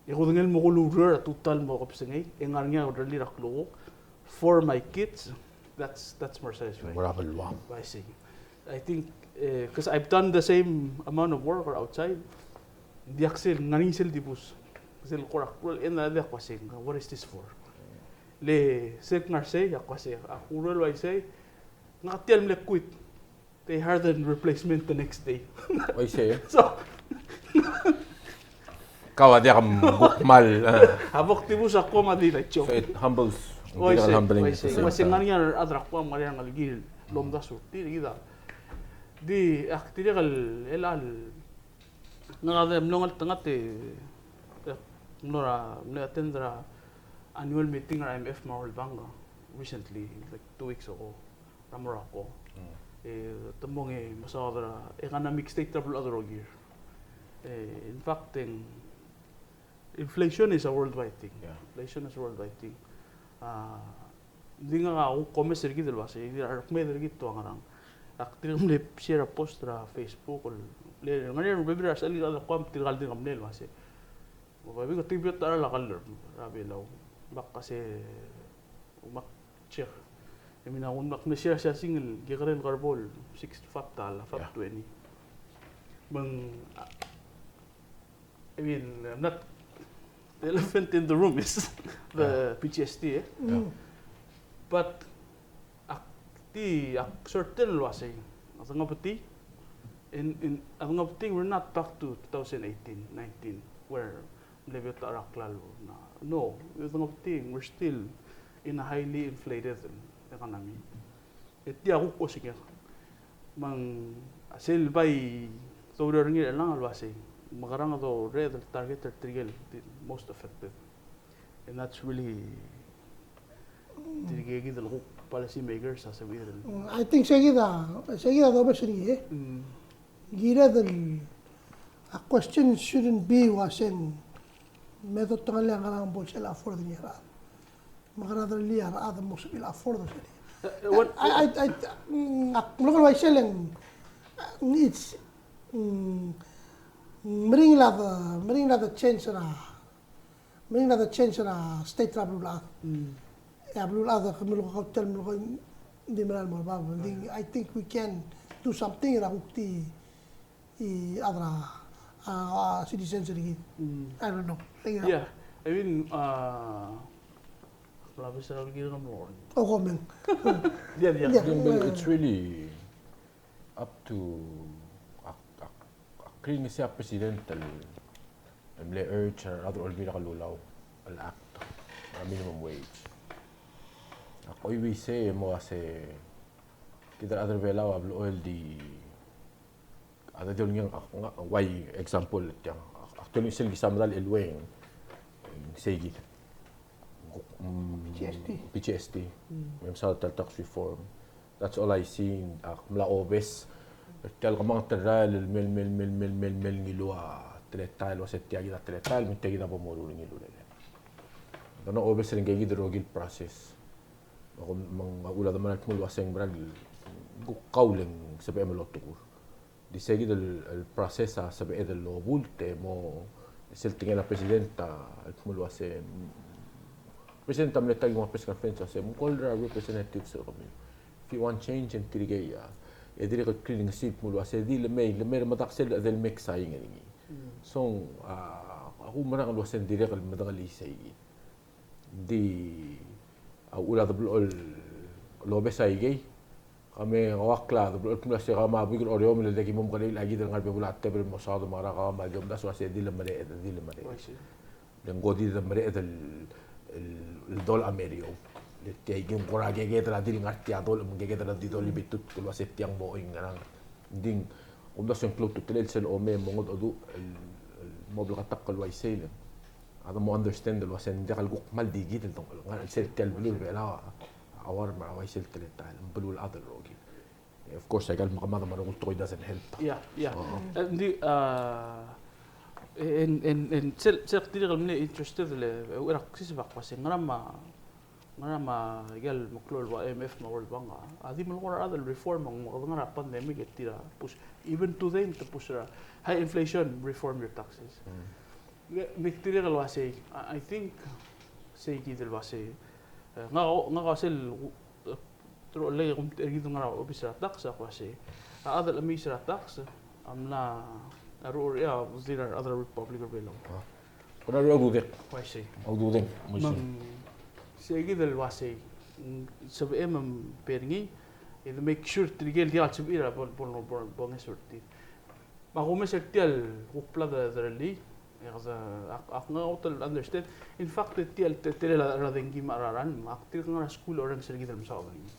e kudengei el mo kuluureor er a tutau el mo kebesengei, e ngar er ngii a derlir a klukuk. For my kids, that's, that's more satisfying. Mo er a beluam. I see. I think, eh, 'cause I've done the same amount of work or outside. Ng diak sel, ngar er ngii sel dibus. Sel kora klou el end a diak ua sei, what is this for? Le sel ngar er sei, ak ua sei, ak oureor el ua isei, ngak tia el mle quit. They hired a replacement the next day. Oi, sei. So, kau a diak kuk kmal, eh. A bo kdibus a kmo a di la joke. So it humbles. Oi, sei, humbling oi, sei. Ua sei ngar er ngii a rechad er a Guam, ngar er ngii a ngelekir el omdasu er tir, kid a. Di, ak dirrek el, el, el, ngak a di mlo ngeltengat e, e, mlo er a, mlo attend er a annual meeting er a I M F me a World Bank. recently, like two weeks ago, er a Morocco. E te mong e mesaod er a economic state er a beluulechad el rokir. E, in fact, e ng inflation is a worldwide thing. Yeah. Inflation is a worldwide thing. A, ng di ngak a kuk omes er kid el uasei, ng di a rekmed er kid a ua ngerang. Ak dirk mle share a post er a Facebook, el, le, ngar er ngii a rebebil er a resechelid el kmo tirka el dirk mle el uasei. Bai betok a beot el chad er a Belau. Bak a se, mak check. I mean, a kuk mak mle share a siasing el kekerei el kerbol, sixty-five dollar, five twenty. Me ng, a, I mean, I'm not, the elephant in the room is the P G S T, eh? But ak di, ak certain el uasei, a dengabetii, in, in, a dengabetii, we're not back to two thousand eighteen, nineteen, where mle beot a rak el klalo. No, a dengabetii, we're still in a highly inflated economy. E tia kuk osengek. Me ng sel bai doureor er ngii er chelechang el uasei, mekerang e doureched el target er tirke el most affected. And that's really tirke kid el kuk policy makers a sebechir el. Mm, I think se kid a, se kid a dobes er ngii, e. Mm. Kired el, a question shouldn't be uasei me dotengel a ngerang bo sel afford er ngii a rechad. Me a rechad er a Belau a rechad a mo sebechir el afford er sel. Eh, eh, what, I, I, I, mm, ak mlo kmo uaisei e ng, mm, it's, mm, meringel a de, meringel a de change er a, meringel a de change er a state er a beluulechad. Mm. E a beluulechad a kmal ko kautel, kmal ko di mera el mo er bab. Di, I think we can do something er a kuk di i chad er a, a, a, citizens er kid. Mm. I don't know. Thank you. Yeah, I mean, uh, mla bes er a kirek el mlo. Oh, comment. Yeah, yeah. Yeah. Then, but it's really up to, ak, ak, ak kring se a president el, el mle urge er a rechad el olbiil er a kelulau el act er a minimum wage. Ak oiuii sei e mo uasei kid a rechad er a Belau a blechoel di a di olengit, a, a, why example tiang. A, a di olengit sel kisa medal el uaisei, mm, sei kid. Mm, P G S T. P G S T. Mm. Me ng mesa ta el tax reform. That's all I see. Ak mla obes. Tia el kemanget el rael el mei, mei, mei, mei, mei, mei ngiluu a teletael, el uasei tia kid a teletael, me tia kid a bo moruul er ngii el urerel. Ng mla obes er ngii kid el rokir el process. Me ng, me ng, a uchul a demal el kmo el uasei ng mera el kuk kau el ng sebechem el otekur. Di se kid el, el process a sebeched el obult e mo sel tekingel a president a, el kmo el uasei, mm, president a mle ta el nguu a press conference a se, me ng call er a representatives er kemiu. If you want change, e ng tirkei a, e dirrek el kringesii el kmo el uasei di le mei, le mei er a medal sel, sel mei e sain er ngii. Mm. So, a, a kumerang el uasei ng dirrek el medengelii sei kid. Di a uchul a de blechoel el obes aikei. Ka me ngak a kla de blechoel el kmo el uasei kau me a buik el Oreor me le diak ki mo mekerei el chakid el ngar er a bebul a tebel el mo saod me a ngera, kau me a di omdasu el uasei di le mereched, di le mereched. Oh, I see. Le ng ko di de mereched el, el, el dolech a meriou. Le tia ikei ng kora keked er a di le ngar tia dolech, me ng keked er a di dolech el bitut el uasei tiang mo oingerang. Ng di ng omdasu e ng klou a ultutelel sel omei e mongedecheduch el, el mo bleketakl el uaisei le a de mo understand el uasei ng diak el kuk kmal di kid el dongelngar el sel tia el beluu er a Belau a, a uar me a uaisei el teletael, ng beluulechad el rokir. Of course, aika el mekemad me a rokui el tekoi doesn't help. Yeah, yeah. Oo. Eh, ng di, ah, en, en, en, sel, sel dirrek el mle interested le, eh, er a ksiseb a kmo uasei, ngera me a Ngera me aike el meklou el ua I M F me a World Bank a, a di melekoi er a rechad el reform, me ng ngar er a pandemic e tir a push. Even today, te push er a high inflation, reform your taxes. Mm. Me, me tirke el uasei, I, I think, sei kid el uasei. Eh, ngak, ngak a sel, eh, teru el lei kom er kid el ngar er a obis er a tax, a kmo uasei. A chad el chemiis er a tax, a mla, a ru-, a, di er a other Republic er a Belau. Ah. Kora ru-, a ududek. Uaisei. A ududek, uaisei. Me ng sei kid el uasei, mm, sebechem me ng ber ngii, e de make sure tirke el diak el sebechir a bo, bo, bo, bo ngeso er tir. Me a kumes er tia el kuk bla de, de rellii, e kede, ak, ak ngar er ngii a understand. In fact, tia el te-, teletelel a, a dengki me a rarael, me ak dirk ngar er a skuul e orrenges er kid el mesaod er ngii.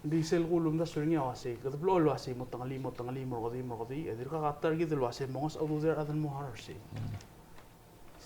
Ng di sel kulumdasu er ngii a uasei, kede blechoel uasei, mo tengelii, mo tengelii, mo rekedii, mo rekedii, e dirkak a ta er kid el uasei, monges a ududel a rechad el mo harau er sei.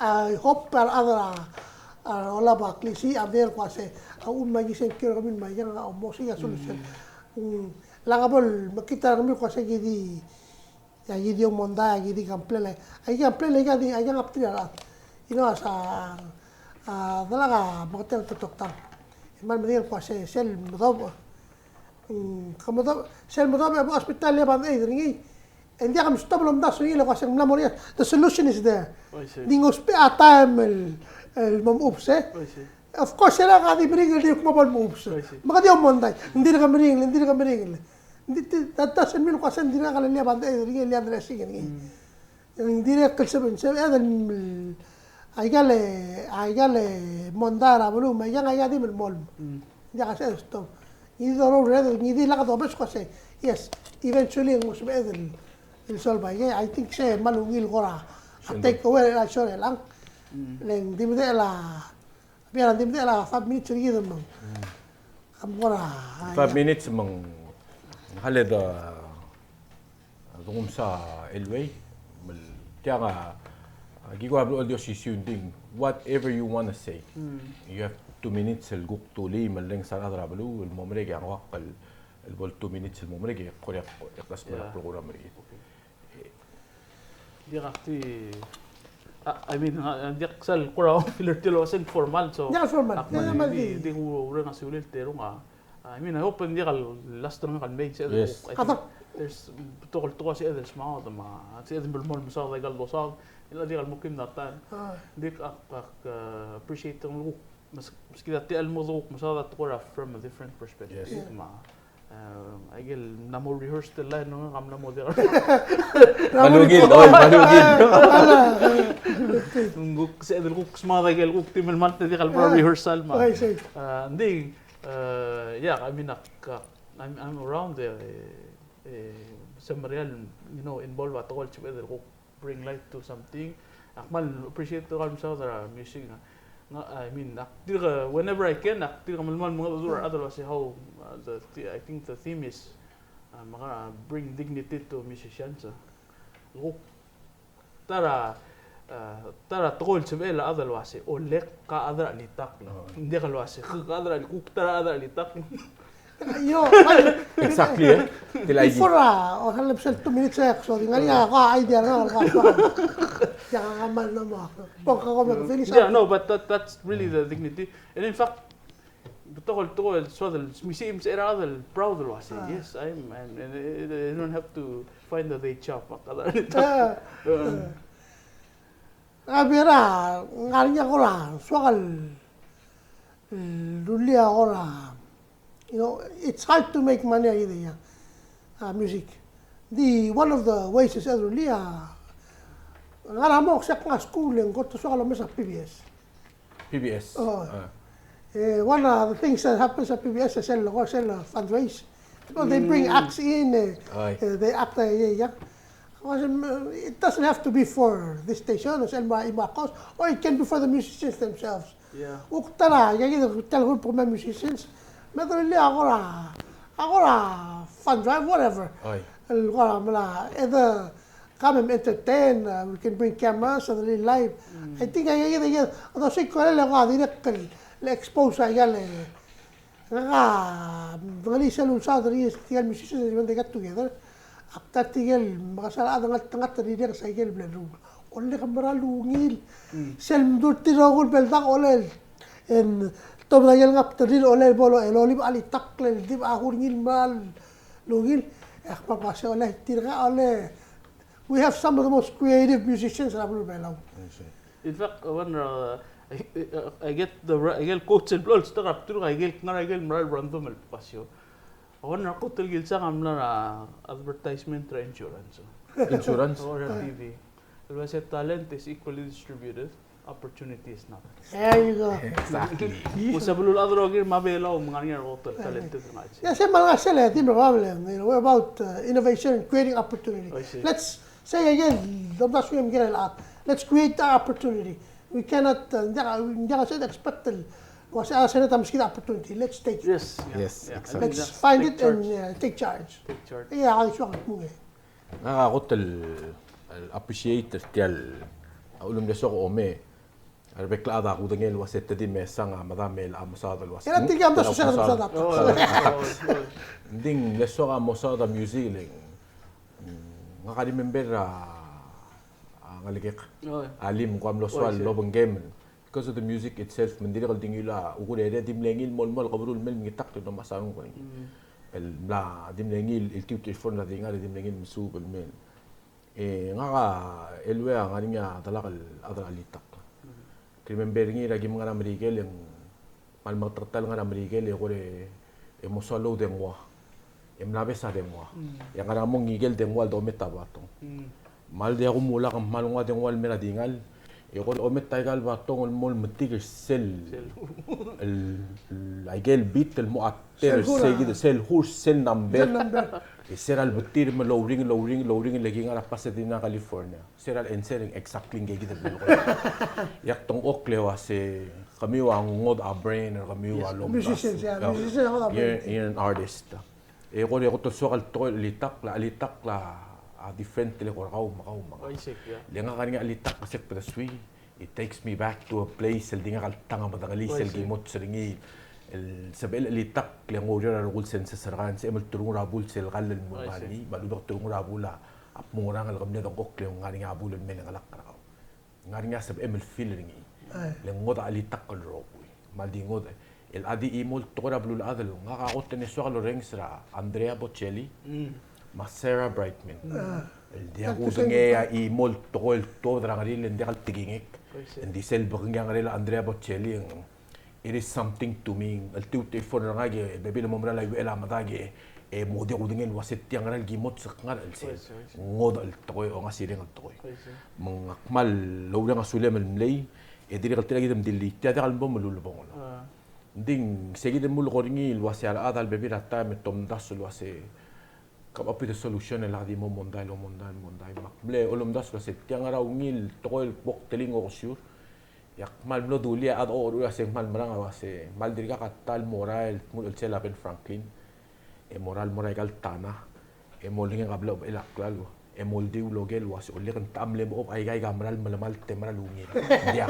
I hope a rechad er a, a, olab a klisiich a medengei el kmo uase, a, uchul me aki sengkio er kemiu me aikang a mo osiik a solution. Mm. Mm, lak bo lemekngit er kemiu el kmo uase ki di, a, ki di omondai, ki di complain, a, ki complain, a, ki di, a, ki ngap tir a rechad. You know, as a, a, delak a meketeket el toktang. Me a medengei el kmo uase, sel medobech, mm, ke medobech, sel medobech e bo hospital e band-aid er ngii. E ng diak a mstop el omdasu er ngii el kmo uase ng mla mo er ngii. The solution is there. I see. Ng di ng ousbech a taem el, el mo mechubes, e. I see. Of course, e le ka di meringel e di kuk mo bo lemechubes. I see. Me ke di omondai. Ng dirk meringel, ng dirk meringel. Ng di, di, that doesn't mean el kmo uase ng dirk a lelii a band-aid er ngii, lelii a dressing er ngii. Mm. Ng dirrek el sebeched, sebeched el, aika el, aika el mondai er a beluu, me aikang aika di melemolem. Mm. Ng diak a sebeched el stop. Ngii di doruul er a, ngii di lak dobes el kmo uase, yes, eventually ng mo sebeched el, el solve aike. I think se me a ungil kora, a take away er a sort er a lang. Mm. Le ng di medechel a, bia, ng di medechel a five minutes er kid me ng. Mm. Kam kora, five minutes me ng, hale de, a, dongum sa elway, me tiang a, a, ki kora blechoel di osisiu, ng di whatever you wanna say. Mm. You have two minutes el kuk dulii, me leng sa a rechad er a beluu el mo merek e a ngak el, el bo el two minutes el mo merek e kora, e kora smel a program er kid. Okay. Diak ak di, a, I mean, a, diak sel kora ungil er tia el uase ng formal, so. Diak formal. Ak, diak, me di, di, di kureng a sulir el terung a, I mean, I hope ng diak el last er ngak el mei, se. Yes. I think there's, betok el tekoi se el smaod, me a, se el melemolem el mesaod aika el dosaod, e le diak el mo kim that time. Ah. Ng di ak, ak, uh, appreciate er ngii el kuk, mes, meskid a tia el mo kuk mesaod a tekoi er a from a different perspective. Yes. Me a, uh, aike el mla mo rehearse el line, no, kam mla mo diak. Malungil, oi, malungil. Ng kuk, se el kuk smaod aike el kuk di melemalt e diak el mo rehearsal me a. Oh, I see. Uh, ng di, Uh, yeah, I mean, ak, ak, I'm, I'm around the, eh, semeriar, you know, involve a tekoi el sebeched el kuk bring light to something. Ak kmal appreciate er a mesaod er a music. Ng, I mean, ak dirk, whenever I can, ak dirk melemolem el mengedecheduch er a rechad el uase how, uh, the, the, I think the theme is, uh, me a bring dignity to musicians, uh. Kuk ta er a, eh, ta er a tekoi el sebechel a chad el uase, olek a chad er a chelitakl. Oh. Ng diak el uase, ke chad er a chel-, kuk ta er a chad er a chelitakl. Yo, exactly, eh? Before, a, o sea, le sel two minutes, e, so, di ngar er ngii a idea er ngak, a, so, a, yeah, no, but that, that's really the dignity. And in fact, betok el tekoi el soad el, me si, me si er a chad el proud el uase, yes, I'm, I'm, and, and, and I don't have to find a day job. Ah. Um, a bera, ngar er ngii a kora soak el, mm, rullii a kora, you know, it's hard to make money out of, uh, music. The, one of the ways is rullii a, ngar er a mo, se ak ngar er a skuul e ng kot el soak el omes a P B S. P B S. Oh. Ah. Eh, one of the things that happens at P B S is sel, sel, uh, fundraise. You know, they bring acts in, eh, eh, they act, eh, yeah, yeah. Well, um, it doesn't have to be for this station, sel mo, mo cause, or it can be for the musicians themselves. Yeah. Kuk ta er a, yeah, yeah, ta er a group of musicians. Me te rullii a kora, a kora fund drive, whatever. Oi. El kora mla, either come and entertain, uh, we can bring cameras and really live. Mm. I think a, a, a, a, those things kora le kora dirrek el expose a, a, le, ngak a, ng di sel ulsaod er tirke el musicians when they get together. Ak ta er tirke el mekesai a chad el ngeltengat er tirke el sai el bla leruul. Olek el mera el ungil. Sel mdu er tir el rokui el beldang, olel. E ng tobed a ikel ngar er tir, olel bo el olibo a chelitakl el di bo a kuk ngii el mera el ungil. E ak mo ua se olei tirka, olei. We have some of the most creative musicians er a beluu er a Belau. In fact, one, uh, I, I, I get the, I get quotes el blo el stock up through, I get ngar, I get mera el random el pasio. One er a kot el kilsang a mla er a advertisement er a insurance. Insurance? Or a T V. El uase talent is equally distributed, opportunity is not. There you go. Exactly. Mo se beluulechad el rokir me a Belau me ng ngar er ngii a kot el talented er ngii. Yeah, se me a ngar er sel, di me a problem, you know, what about, uh, innovation and creating opportunity? I see. Let's say again, domdasu e mkera el art. Let's create the opportunity. We cannot, uh, ng diak, ng diak se expect el uase a se er a ta meskid a opportunity. Let's take it. Yes, yeah, yes, yeah. Exactly. Let's find it and, uh, take charge. Take charge. Yeah, I sure. Ngak a kot el, el appreciate er tia el, a ulemdasu e ko me. A rebek el chad a kudengei el uase te di mesang a medam el a mesaod el uase. Ng di ng lesoak a mesaod a music le ng, ngak a remember a, a ngelekek. A lim ko a mlo soal el obengkem. Because of the music itself, me ng dirrek el di ngiluu a ukeruul e di mle ngii el mo, mo el keberul el mei el mengitakl e domes a renguk er ngii. El mla di mle ngii el tiu el telephone er a di ngar e di mle ngii el mesuub el mei. E ngak a elua a ngar er ngii a delak el chad er a chelitakl. Ke remember er ngii er a ki mle ngar er a Merikel e ng kmal meketeketang el ngar er a Merikel e kora e mo soal el dengua. E mla bes a dengua. E a ngar er a mong ngikel dengua el domet a batong. Me a ldia kumulak me a lengua a dengua el mei er a dingal. E kora omet aika el batong el mo metik er sel, el, el, aike el beat el mo ater er sei kid, sel hur, sel number. E se er a lebetir me louring, louring, louring, le ki ngar er a Pasadena, California. Se er a le-, se er a exactly ngii kid el belkul. E ak dengchokl el uase, kemiu a ngodech a brain, kemiu a lomdasu. Musicians, yeah, musicians, yeah. You're, you're an artist. E kora e kot el soak el tekoi el chelitakl, a chelitakl a different el eko er kau me kau me ngak. Le ngak a ngar er ngii a chelitakl a sel kede suii, it takes me back to a place el di ngak el tang a medengelii sel ki mots er ngii. El sebechel el chelitakl e ng oureor a rokui el senses er kau, ng sebechem el terung er a bul sel kall el mo er ngii, me a lechub e ke terung er a bul a a bung er a ngerang el kemle dengchokl e ng ngar er ngii a bul el mei el ngelakl er kau. Ng ngar er ngii a sebechem el feel er ngii. Le ng ngodech a chelitakl el rokui. Me a ldi ngodech. El a di chimo el tekoi er a beluulechad el ngak a kot el soak el orrenges er a Andrea Bocelli me a Sarah Brightman. El diak kudengei a chimo el tekoi el tuobed er a ngerel e ng diak el tekingek. Ng di sel bekengii a ngerel a Andrea Bocelli e ng It is something to me. El tiu el telephone er ngak e bebil el mo mera el a iuchel a medad e, e mo di kudengei el uase tia ngera el ki mots el kngar er a chelsel. Ngodech el tekoi, ongasireng el tekoi. Me ng kmal oureng a sulem el mlei, e dirrek el tir a kid me di le tia diak el bo me lulebongel. Ng di sei kid el mlo ko er ngii el uase a rechad a lebebil er a taem e te omdasu el uase come up with a solution el a di mo mondai, el omondai, mondai. Me ak mle olemdasu el uase tia ngera ungil tekoi el bo kteling okesiu. E ak kmal mlo dulii a chad a ocheruul a se ng kmal merang a uase, kmal dirkak a ta el mo er a el tmuu el chelsel a Ben Franklin. E mo er a el mo er aika el tana. E mo olengek a blechebechel a klalo. E mo oldiu el oker el uase, olek ng techa mle mo oba aika, aika mera el melemalt e mera el ungil. Ng diak.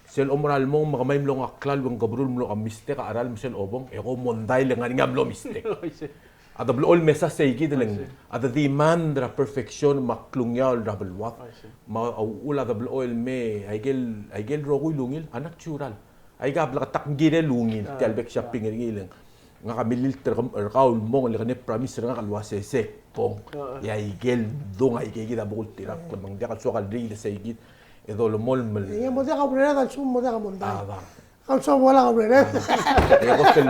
Sel omeral mong me kemai mlo ngak a klalo e ng keberul el mlo mistake a cheral me sel obong, e ko mondai le ngar er ngii a mlo mistake. A de blechoel el mesa sei kid el ng, a de demand er a perfection me a klungiaol er a beluad. Me a uchul a de blechoel el mei, aike el, aike el rokui el ungil, a natural. Aika a bleketakl ng kirel el ungil, tia el bek shopping er ngii el ng. Ngak a mililt er kau el mong, le kene promise er ngak el uase se kbong. E aike el dung, aike kid a bo kultirakl, me ng diak el soak el riid sei kid. E dolemolem el. E mo diak a urered a lsekum mo diak a mondai. A, bang. Kau soam a ua lak a urered. E kot el,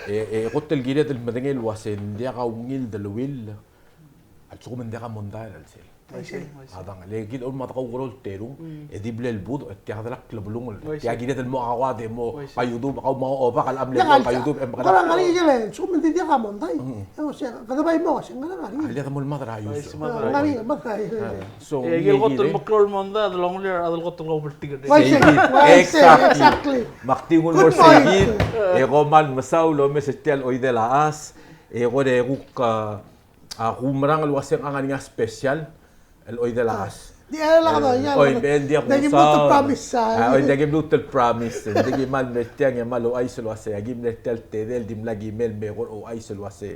e, e kot el kired el medengei el uase ng diak a ungil deleuill a lsekum ng diak a mondai er a chelsel. Aisei, aisei. A dang, le kid a ulekum a dekaukerou el terung, e di blal budech, e tia kede lak lebelungel. Tia kired el mo kauad e mo, ka YouTube, kau mo obak a lemei, ka YouTube, e mo kau ngar er ngii, a lsekum ng di diak a mondai. E uase, kede bai mo, se ngar er ngii. A le de mo el mad er a ius. Ngar er ngii, mad er a ius. So, e, aike el kot el meklou el mondai, a delongelir a rechad el kot el kaubeltik er ngii. Exactly. Me ak di nguu el mo er sei kid, e kom kmal mesaul el omes er tia el Oidel a Chas, e kora kuk, a, a kumerang el uaseng a ngar er ngii a special el Oidel a Chas. Di el a, oi, me ng diak kusaod. Oi, ng diak ki lmuut el promise. Ng di ki kmal mle tiang e kmal ouchais el uasei, aki mle tia el tedei el dimlak ki mei el mekong, ouchais el uasei.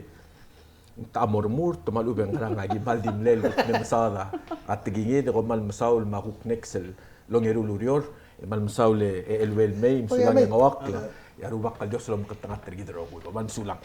ng techa mo remurt, me a lechub e ng ngerang, aki kmal di mlei el kuk mle mesaod a tekinged, e kom kmal mesaul me a kuk next el ongeru el ureor, e kmal mesaul e Eluel Mei, me sulang e ng uaisei, e a Rubak el Dios a lomekngeltengat er kid el rokui, kom kmal mesulang.